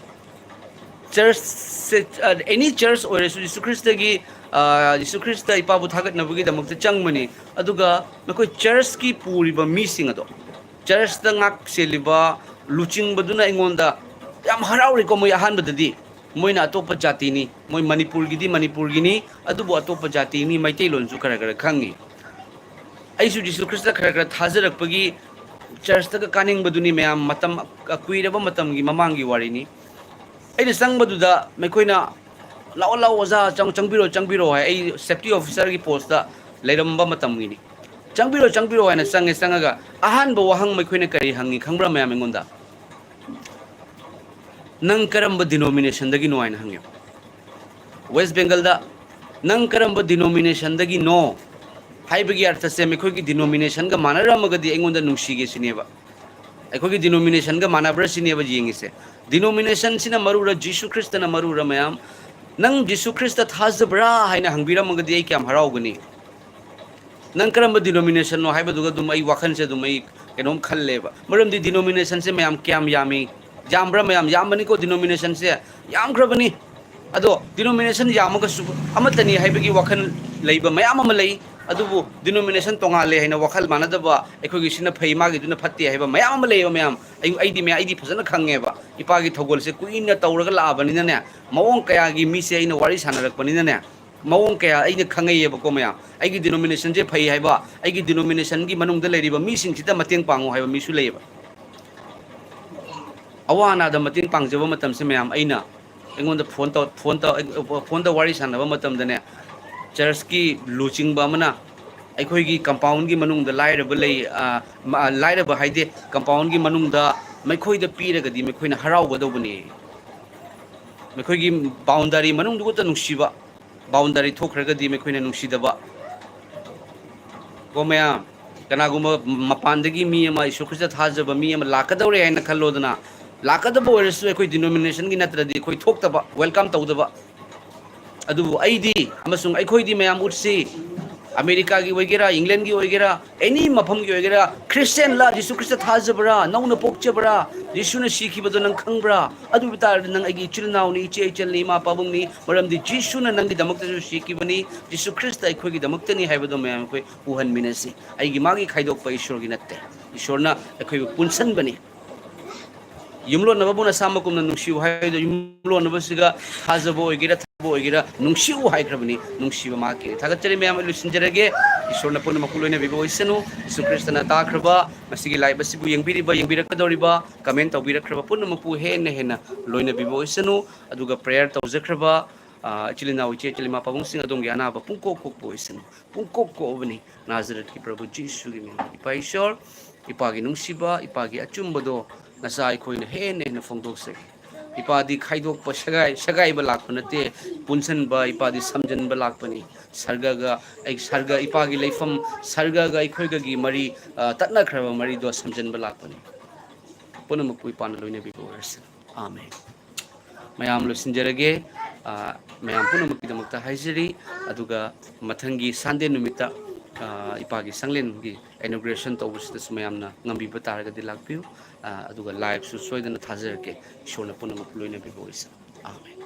ꯆꯔꯆꯁꯦ, ꯑ, ꯑꯦꯅꯤ ꯆꯔꯆ ꯑꯣꯏꯔꯁꯨ ꯖꯤꯁꯨ ꯈ꯭ꯔꯤꯁꯇꯒꯤ, ꯑ, ꯖꯤꯁꯨ ꯈ꯭ꯔꯤꯁꯇ ꯏꯄꯥꯕꯨ ꯊꯥꯒꯠꯅꯕꯒꯤꯗꯃꯛꯇ ꯆꯪꯕꯅꯤ꯫ ꯑꯗꯨꯒ ꯃꯈꯣꯏ ꯆꯔꯆꯀꯤ ꯄꯨꯔꯤꯕ ꯃꯤꯁꯤꯡ ꯑꯗꯣ, ꯆꯔꯆꯇ ꯉꯥꯛ ꯁꯦꯜꯂꯤꯕ ꯂꯨꯆꯤꯡꯕꯗꯨꯅ ꯑꯩꯉꯣꯟꯗ ꯌꯥꯝ ꯍꯔꯥꯎꯔꯤꯀꯣ꯫ ꯃꯣꯏ ꯑꯍꯥꯟꯕꯗꯗꯤ ꯃꯣꯏꯅ ꯑꯇꯣꯞꯄ ꯖꯥꯇꯤꯅꯤ, ꯃꯣꯏ ꯃꯅꯤꯄꯨꯔꯒꯤꯗꯤ ꯃꯅꯤꯄꯨꯔꯒꯤꯅꯤ, ꯑꯗꯨꯕꯨ ꯑꯇꯣꯞꯄ ꯖꯥꯇꯤꯅꯤ, ꯃꯩꯇꯩꯂꯣꯟꯁꯨ ꯈꯔ ꯈꯔ ꯈꯪꯉꯤ꯫ ꯑꯩꯁꯨ ꯖꯤꯁꯨ ꯈ꯭ꯔꯤꯁꯇ ꯈꯔ ꯈꯔ ꯊꯥꯖꯔꯛꯄꯒꯤ ꯆꯔꯆꯇꯒ ꯀꯥꯅꯤꯡꯕꯗꯨꯅꯤ ꯃꯌꯥꯝ, ꯃꯇꯝ ꯀꯨꯏꯔꯕ ꯃꯇꯝꯒꯤ ꯃꯃꯥꯡꯒꯤ ꯋꯥꯔꯤꯅꯤ꯫ ꯑꯩꯅ ꯆꯪꯕꯗꯨꯗ ꯃꯈꯣꯏꯅ "ꯂꯥꯛꯑꯣ, ꯂꯥꯛꯑꯣ, ꯑꯣꯖꯥ, ꯆꯪ-, ꯆꯪꯕꯤꯔꯣ, ꯆꯪꯕꯤꯔꯣ" ꯍꯥꯏ꯫ ꯑꯩ ꯁꯦꯐꯇꯤ ꯑꯣꯐꯤꯁꯔꯒꯤ ꯄꯣꯁꯇ ꯂꯩꯔꯝꯕ ꯃꯇꯝꯒꯤꯅꯤ꯫ "ꯆꯪꯕꯤꯔꯣ, ꯆꯪꯕꯤꯔꯣ" ꯍꯥꯏꯅ ꯆꯪꯉꯦ꯫ ꯆꯪꯉꯒ ꯑꯍꯥꯟꯕ ꯋꯥꯍꯪ ꯃꯈꯣꯏꯅ ꯀꯔꯤ ꯍꯪꯉꯤ ꯈꯪꯕ꯭ꯔꯥ ꯃꯌꯥꯝ ꯑꯩꯉꯣꯟꯗ? "ꯅꯪ ꯀꯔꯝꯕ ꯗꯤꯅꯣꯃꯤꯅꯦꯁꯟꯗꯒꯤꯅꯣ?" ꯍꯥꯏꯅ ꯍꯪꯉꯦ꯫ ꯋꯦꯁ ꯕꯦꯡꯒꯜꯗ "ꯅꯪ ꯀꯔꯝꯕ ꯗꯤꯅꯣꯃꯤꯅꯦꯁꯟꯗꯒꯤꯅꯣ" ꯍꯥꯏꯕꯒꯤ ꯑꯔꯊꯁꯦ ꯃꯈꯣꯏꯒꯤ ꯗꯤꯅꯣꯃꯤꯅꯦꯁꯟꯒ ꯃꯥꯟꯅꯔꯝꯃꯒꯗꯤ ꯑꯩꯉꯣꯟꯗ ꯅꯨꯡꯁꯤꯒꯦ ꯁꯤꯅꯦꯕ꯫ ꯑꯩꯈꯣꯏꯒꯤ ꯗꯤꯅꯣꯃꯤꯅꯦꯁꯟꯒ ꯃꯥꯟꯅꯕ꯭ꯔꯥ ꯁꯤꯅꯦꯕ ꯌꯦꯡꯉꯤꯁꯦ꯫ ꯗꯤꯅꯣꯃꯤꯅꯦꯁꯟꯁꯤꯅ ꯃꯔꯨꯔ, ꯖꯤꯁꯨ ꯈ꯭ꯔꯤꯁꯇꯅ ꯃꯔꯨꯔ ꯃꯌꯥꯝ? "ꯅꯪ ꯖꯤꯁꯨ ꯈ꯭ꯔꯤꯁꯇ ꯊꯥꯖꯕ꯭ꯔꯥ?" ꯍꯥꯏꯅ ꯍꯪꯕꯤꯔꯝꯃꯒꯗꯤ ꯑꯩ ꯀꯌꯥꯝ ꯍꯔꯥꯎꯒꯅꯤ꯫ "ꯅꯪ ꯀꯔꯝꯕ ꯗꯤꯅꯣꯃꯤꯅꯦꯁꯟꯅꯣ?" ꯍꯥꯏꯕꯗꯨꯒ ꯑꯗꯨꯝ ꯑꯩ ꯋꯥꯈꯜꯁꯦ ꯑꯗꯨꯝ ꯑꯩ ꯀꯩꯅꯣꯝ ꯈꯜꯂꯦꯕ꯫ ꯃꯔꯝꯗꯤ ꯗꯤꯅꯣꯃꯤꯅꯦꯁꯟꯁꯦ ꯃꯌꯥꯝ ꯀꯌꯥꯝ ꯌꯥꯝꯃꯤ? ꯌꯥꯝꯕ꯭ꯔꯥ ꯃꯌꯥꯝ? ꯌꯥꯝꯕꯅꯤꯀꯣ, ꯗꯤꯅꯣꯃꯤꯅꯦꯁꯟꯁꯦ ꯌꯥꯝꯈ꯭ꯔꯕꯅꯤ꯫ ꯑꯗꯣ ꯗꯤꯅꯣꯃꯤꯅꯦꯁꯟ ꯌꯥꯝꯃꯒꯁꯨ ꯑꯃꯠꯇꯅꯤ ꯍꯥꯏꯕꯒꯤ ꯋꯥꯈꯜ ꯂꯩꯕ ꯃꯌꯥꯝ ꯑꯃ ꯂꯩ꯫ ꯑꯗꯨꯕꯨ ꯗꯤꯅꯣꯃꯤꯅꯦꯁꯟ ꯇꯣꯉꯥꯜꯂꯦ ꯍꯥꯏꯅ ꯋꯥꯈꯜ ꯃꯥꯟꯅꯗꯕ, "ꯑꯩꯈꯣꯏꯒꯤꯁꯤꯅ ꯐꯩ, ꯃꯥꯒꯤꯗꯨꯅ ꯐꯠꯇꯦ" ꯍꯥꯏꯕ ꯃꯌꯥꯝ ꯑꯃ ꯂꯩꯌꯦꯕ ꯃꯌꯥꯝ꯫ ꯑꯩ, ꯑꯩꯗꯤ ꯃꯌꯥꯝ, ꯑꯩꯗꯤ ꯐꯖꯅ ꯈꯪꯉꯦꯕ꯫ ꯏꯄꯥꯒꯤ ꯊꯧꯒꯜꯁꯦ ꯀꯨꯏꯅ ꯇꯧꯔꯒ ꯂꯥꯛꯑꯕꯅꯤꯅꯅꯦ, ꯃꯑꯣꯡ ꯀꯌꯥꯒꯤ ꯃꯤꯁꯦ ꯑꯩꯅ ꯋꯥꯔꯤ ꯁꯥꯟꯅꯔꯛꯄꯅꯤꯅꯅꯦ, ꯃꯑꯣꯡ ꯀꯌꯥ ꯑꯩꯅ ꯈꯪꯉꯛꯑꯦꯕꯀꯣ ꯃꯌꯥꯝ꯫ ꯑꯩꯒꯤ ꯗꯤꯅꯣꯃꯤꯅꯦꯁꯟꯁꯦ ꯐꯩ ꯍꯥꯏꯕ, ꯑꯩꯒꯤ ꯗꯤꯅꯣꯃꯤꯅꯦꯁꯟꯒꯤ ꯃꯅꯨꯡꯗ ꯂꯩꯔꯤꯕ ꯃꯤꯁꯤꯡꯁꯤꯗ ꯃꯇꯦꯡ ꯄꯥꯡꯉꯨ ꯍꯥꯏꯕ ꯃꯤꯁꯨ ꯂꯩꯌꯦꯕ꯫ ꯑꯋꯥ ꯑꯅꯥꯗ ꯃꯇꯦꯡ ꯄꯥꯡꯖꯕ ꯃꯇꯝꯁꯦ ꯃꯌꯥꯝ, ꯑꯩꯅ ꯑꯩꯉꯣꯟꯗ ꯐꯣꯟ ꯇꯧ-, ꯐꯣꯟ ꯇꯧ-, ꯐꯣꯟꯗ ꯋꯥꯔꯤ ꯁꯥꯟꯅꯕ ꯃꯇꯝꯗꯅꯦ, ꯆꯔꯆꯀꯤ ꯂꯨꯆꯤꯡꯕ ꯑꯃꯅ ꯑꯩꯈꯣꯏꯒꯤ ꯀꯝꯄꯥꯎꯟꯒꯤ ꯃꯅꯨꯡꯗ ꯂꯥꯏꯔꯕ ꯂꯩ, ꯑ, ꯃ-, ꯂꯥꯏꯔꯕ ꯍꯥꯏꯗꯤ ꯀꯝꯄꯥꯎꯟꯒꯤ ꯃꯅꯨꯡꯗ ꯃꯈꯣꯏꯗ ꯄꯤꯔꯒꯗꯤ ꯃꯈꯣꯏꯅ ꯍꯔꯥꯎꯒꯗꯧꯕꯅꯤ꯫ ꯃꯈꯣꯏꯒꯤ ꯕꯥꯎꯟꯗꯔꯤ ꯃꯅꯨꯡꯗꯨ ꯈꯛꯇ ꯅꯨꯡꯁꯤꯕ, ꯕꯥꯎꯟꯗꯔꯤ ꯊꯣꯛꯈ꯭ꯔꯒꯗꯤ ꯃꯈꯣꯏꯅ ꯅꯨꯡꯁꯤꯗꯕ꯫ ꯀꯣ ꯃꯌꯥꯝ, ꯀꯅꯥꯒꯨꯝꯕ ꯃꯄꯥꯟꯗꯒꯤ ꯃꯤ ꯑꯃ, ꯌꯤꯁꯨ ꯈ꯭ꯔꯤꯁꯇ ꯊꯥꯖꯕ ꯃꯤ ꯑꯃ ꯂꯥꯛꯀꯗꯧꯔꯦ ꯍꯥꯏꯅ ꯈꯜꯂꯣꯗꯅ, ꯂꯥꯛꯀꯗꯕ ꯑꯣꯏꯔꯁꯨ ꯑꯩꯈꯣꯏ ꯗꯤꯅꯣꯃꯤꯅꯦꯁꯟꯒꯤ ꯅꯠꯇ꯭ꯔꯗꯤ ꯑꯩꯈꯣꯏ ꯊꯣꯛꯇꯕ, ꯋꯦꯜꯀꯝ ꯇꯧꯗꯕ꯫ ꯑꯗꯨꯕꯨ ꯑꯩꯗꯤ ꯑꯃꯁꯨꯡ ꯑꯩꯈꯣꯏꯗꯤ ꯃꯌꯥꯝ ꯎꯠꯁꯤ, ꯑꯃꯦꯔꯤꯀꯥꯒꯤ ꯑꯣꯏꯒꯦꯔꯥ, ꯏꯪꯂꯦꯟꯒꯤ ꯑꯣꯏꯒꯦꯔꯥ, ꯑꯦꯅꯤ ꯃꯐꯝꯒꯤ ꯑꯣꯏꯒꯦꯔꯥ, ꯈ꯭ꯔꯤꯁꯇꯤꯌꯥꯟꯂ, ꯖꯤꯁꯨ ꯈ꯭ꯔꯤꯁꯇ ꯊꯥꯖꯕ꯭ꯔꯥ, ꯅꯧꯅ ꯄꯣꯛꯆꯕ꯭ꯔꯥ, ꯖꯤꯁꯨꯅ ꯁꯤꯈꯤꯕꯗꯣ ꯅꯪ ꯈꯪꯕ꯭ꯔꯥ? ꯑꯗꯨ ꯑꯣꯏꯕ ꯇꯥꯔꯗꯤ ꯅꯪ ꯑꯩꯒꯤ ꯏꯆꯤꯜ ꯏꯅꯥꯎꯅꯤ, ꯏꯆꯦ ꯏꯆꯜꯅꯤ, ꯏꯃꯥ ꯄꯥꯕꯨꯡꯅꯤ, ꯃꯔꯝꯗꯤ ꯖꯤꯁꯨꯅ ꯅꯪꯒꯤꯗꯃꯛꯇꯁꯨ ꯁꯤꯈꯤꯕꯅꯤ, ꯖꯤꯁꯨ ꯈ꯭ꯔꯤꯁꯇ ꯑꯩꯈꯣꯏꯒꯤꯗꯃꯛꯇꯅꯤ ꯍꯥꯏꯕꯗꯣ ꯃꯌꯥꯝ ꯑꯩꯈꯣꯏ ꯎꯍꯟꯃꯤꯟꯅꯁꯤ꯫ ꯑꯩꯒꯤ ꯃꯥꯒꯤ ꯈꯥꯏꯗꯣꯛꯄ ꯏꯁꯣꯔꯒꯤ ꯅꯠꯇꯦ꯫ ꯏꯁꯣꯔꯅ ꯑꯩꯈꯣꯏꯕꯨ ꯄꯨꯟꯁꯟꯕꯅꯤ꯫ ꯌꯨꯝꯂꯣꯟꯅꯕꯕꯨ ꯅꯁꯥꯃꯛꯀꯨꯝꯅ ꯅꯨꯡꯁꯤꯌꯨ ꯍꯥꯏꯗꯣ, ꯌꯨꯝꯂꯣꯟꯅꯕꯁꯤꯒ ꯊꯥꯖꯕ ꯑꯣꯏꯒꯦꯔꯥ, ꯊꯥꯖꯕ ꯑꯣꯏꯒꯦꯔꯥ, ꯅꯨꯡꯁꯤꯌꯨ ꯍꯥꯏꯈ꯭ꯔꯕꯅꯤ꯫ ꯅꯨꯡꯁꯤꯕ ꯃꯍꯥꯛꯀꯤ꯫ ꯊꯥꯒꯠꯆꯔꯤ ꯃꯌꯥꯝ, ꯑꯩ ꯂꯣꯏꯁꯤꯟꯖꯔꯒꯦ꯫ ꯏꯁꯣꯔꯅ ꯄꯨꯝꯅꯃꯛꯄꯨ ꯂꯣꯏꯅꯕꯤꯕ ꯑꯣꯏꯁꯅꯨ꯫ ꯌꯤꯁꯨ ꯈ꯭ꯔꯤꯁꯇꯅ ꯇꯥꯈ꯭ꯔꯕ, ꯃꯁꯤꯒꯤ live ꯑꯁꯤꯕꯨ ꯌꯦꯡꯕꯤꯔꯤꯕ, ꯌꯦꯡꯕꯤꯔꯛꯀꯗꯧꯔꯤꯕ, comment ꯇꯧꯕꯤꯔꯛꯈ꯭ꯔꯕ ꯄꯨꯝꯅꯃꯛꯄꯨ ꯍꯦꯟꯅ ꯍꯦꯟꯅ ꯂꯣꯏꯅꯕꯤꯕ ꯑꯣꯏꯁꯅꯨ꯫ ꯑꯗꯨꯒ prayer ꯇꯧꯖꯈ꯭ꯔꯕ, ꯑ, ꯏꯆꯤꯜ ꯏꯅꯥꯎ, ꯏꯆꯦ ꯏꯆꯤꯜ ꯏꯃꯥ ꯄꯥꯕꯨꯡꯁꯤꯡ, ꯑꯗꯣꯝꯒꯤ ꯑꯅꯥꯕ ꯄꯨꯡꯀꯣꯛ ꯀꯣꯛꯄ ꯑꯣꯏꯁꯅꯨ꯫ ꯄꯨꯡꯀꯣꯛ ꯀꯣꯛꯑꯕꯅꯤ ꯅꯥꯖꯔꯦꯠꯀꯤ ꯄ꯭ꯔꯚꯨ ꯖꯤꯁꯨꯒꯤ ꯃꯤꯡ꯫ ꯏꯄꯥ ꯏꯁꯣꯔ, ꯏꯄꯥꯒꯤ ꯅꯨꯡꯁꯤꯕ, ꯏꯄꯥꯒꯤ ꯑꯆꯨꯝꯕꯗꯣ ꯅꯆꯥ ꯑꯩꯈꯣꯏꯅ ꯍꯦꯟꯅ ꯍꯦꯟꯅ ꯐꯣꯡꯗꯣꯛꯆꯒꯦ꯫ ꯏꯄꯥꯗꯤ ꯈꯥꯏꯗꯣꯛꯄ, ꯁꯦꯒꯥꯏ-, ꯁꯦꯒꯥꯏꯕ ꯂꯥꯛꯄ ꯅꯠꯇꯦ, ꯄꯨꯟꯁꯤꯟꯕ, ꯏꯄꯥꯗꯤ ꯁꯝꯖꯤꯟꯕ ꯂꯥꯛꯄꯅꯤ꯫ ꯁꯔꯒꯒ ꯑꯩ-, ꯁꯔꯒ, ꯏꯄꯥꯒꯤ ꯂꯩꯐꯝ, ꯁꯔꯒꯒ ꯑꯩꯈꯣꯏꯒꯒꯤ ꯃꯔꯤ, ꯑ, ꯇꯠꯅꯈ꯭ꯔꯕ ꯃꯔꯤꯗꯣ ꯁꯝꯖꯤꯟꯕ ꯂꯥꯛꯄꯅꯤ꯫ ꯄꯨꯝꯅꯃꯛꯄꯨ ꯏꯄꯥꯅ ꯂꯣꯏꯅꯕꯤꯕ ꯑꯣꯏꯔꯁꯅꯨ꯫ ꯑꯥꯃꯦꯟ꯫ ꯃꯌꯥꯝ ꯂꯣꯏꯁꯤꯟꯖꯔꯒꯦ꯫ ꯑ, ꯃꯌꯥꯝ ꯄꯨꯝꯅꯃꯛꯀꯤꯗꯃꯛꯇ ꯍꯥꯏꯖꯔꯤ꯫ ꯑꯗꯨꯒ ꯃꯊꯪꯒꯤ Sunday ꯅꯨꯃꯤꯠꯇ, ꯑ, ꯏꯄꯥꯒꯤ ꯁꯪꯂꯦꯟꯒꯤ inauguration ꯇꯧꯕꯁꯤꯗꯁꯨ ꯃꯌꯥꯝꯅ ꯉꯝꯕꯤꯕ ꯇꯥꯔꯒꯗꯤ ꯂꯥꯛꯄꯤꯌꯨ꯫ ꯑ, ꯑꯗꯨꯒ live ꯁꯨ ꯁꯣꯏꯗꯅ ꯊꯥꯖꯔꯛꯀꯦ꯫ ꯏꯁꯣꯔꯅ ꯄꯨꯝꯅꯃꯛ ꯂꯣꯏꯅꯕꯤꯕ ꯑꯣꯏꯁꯅꯨ꯫ ꯑꯥꯃꯦꯟ꯫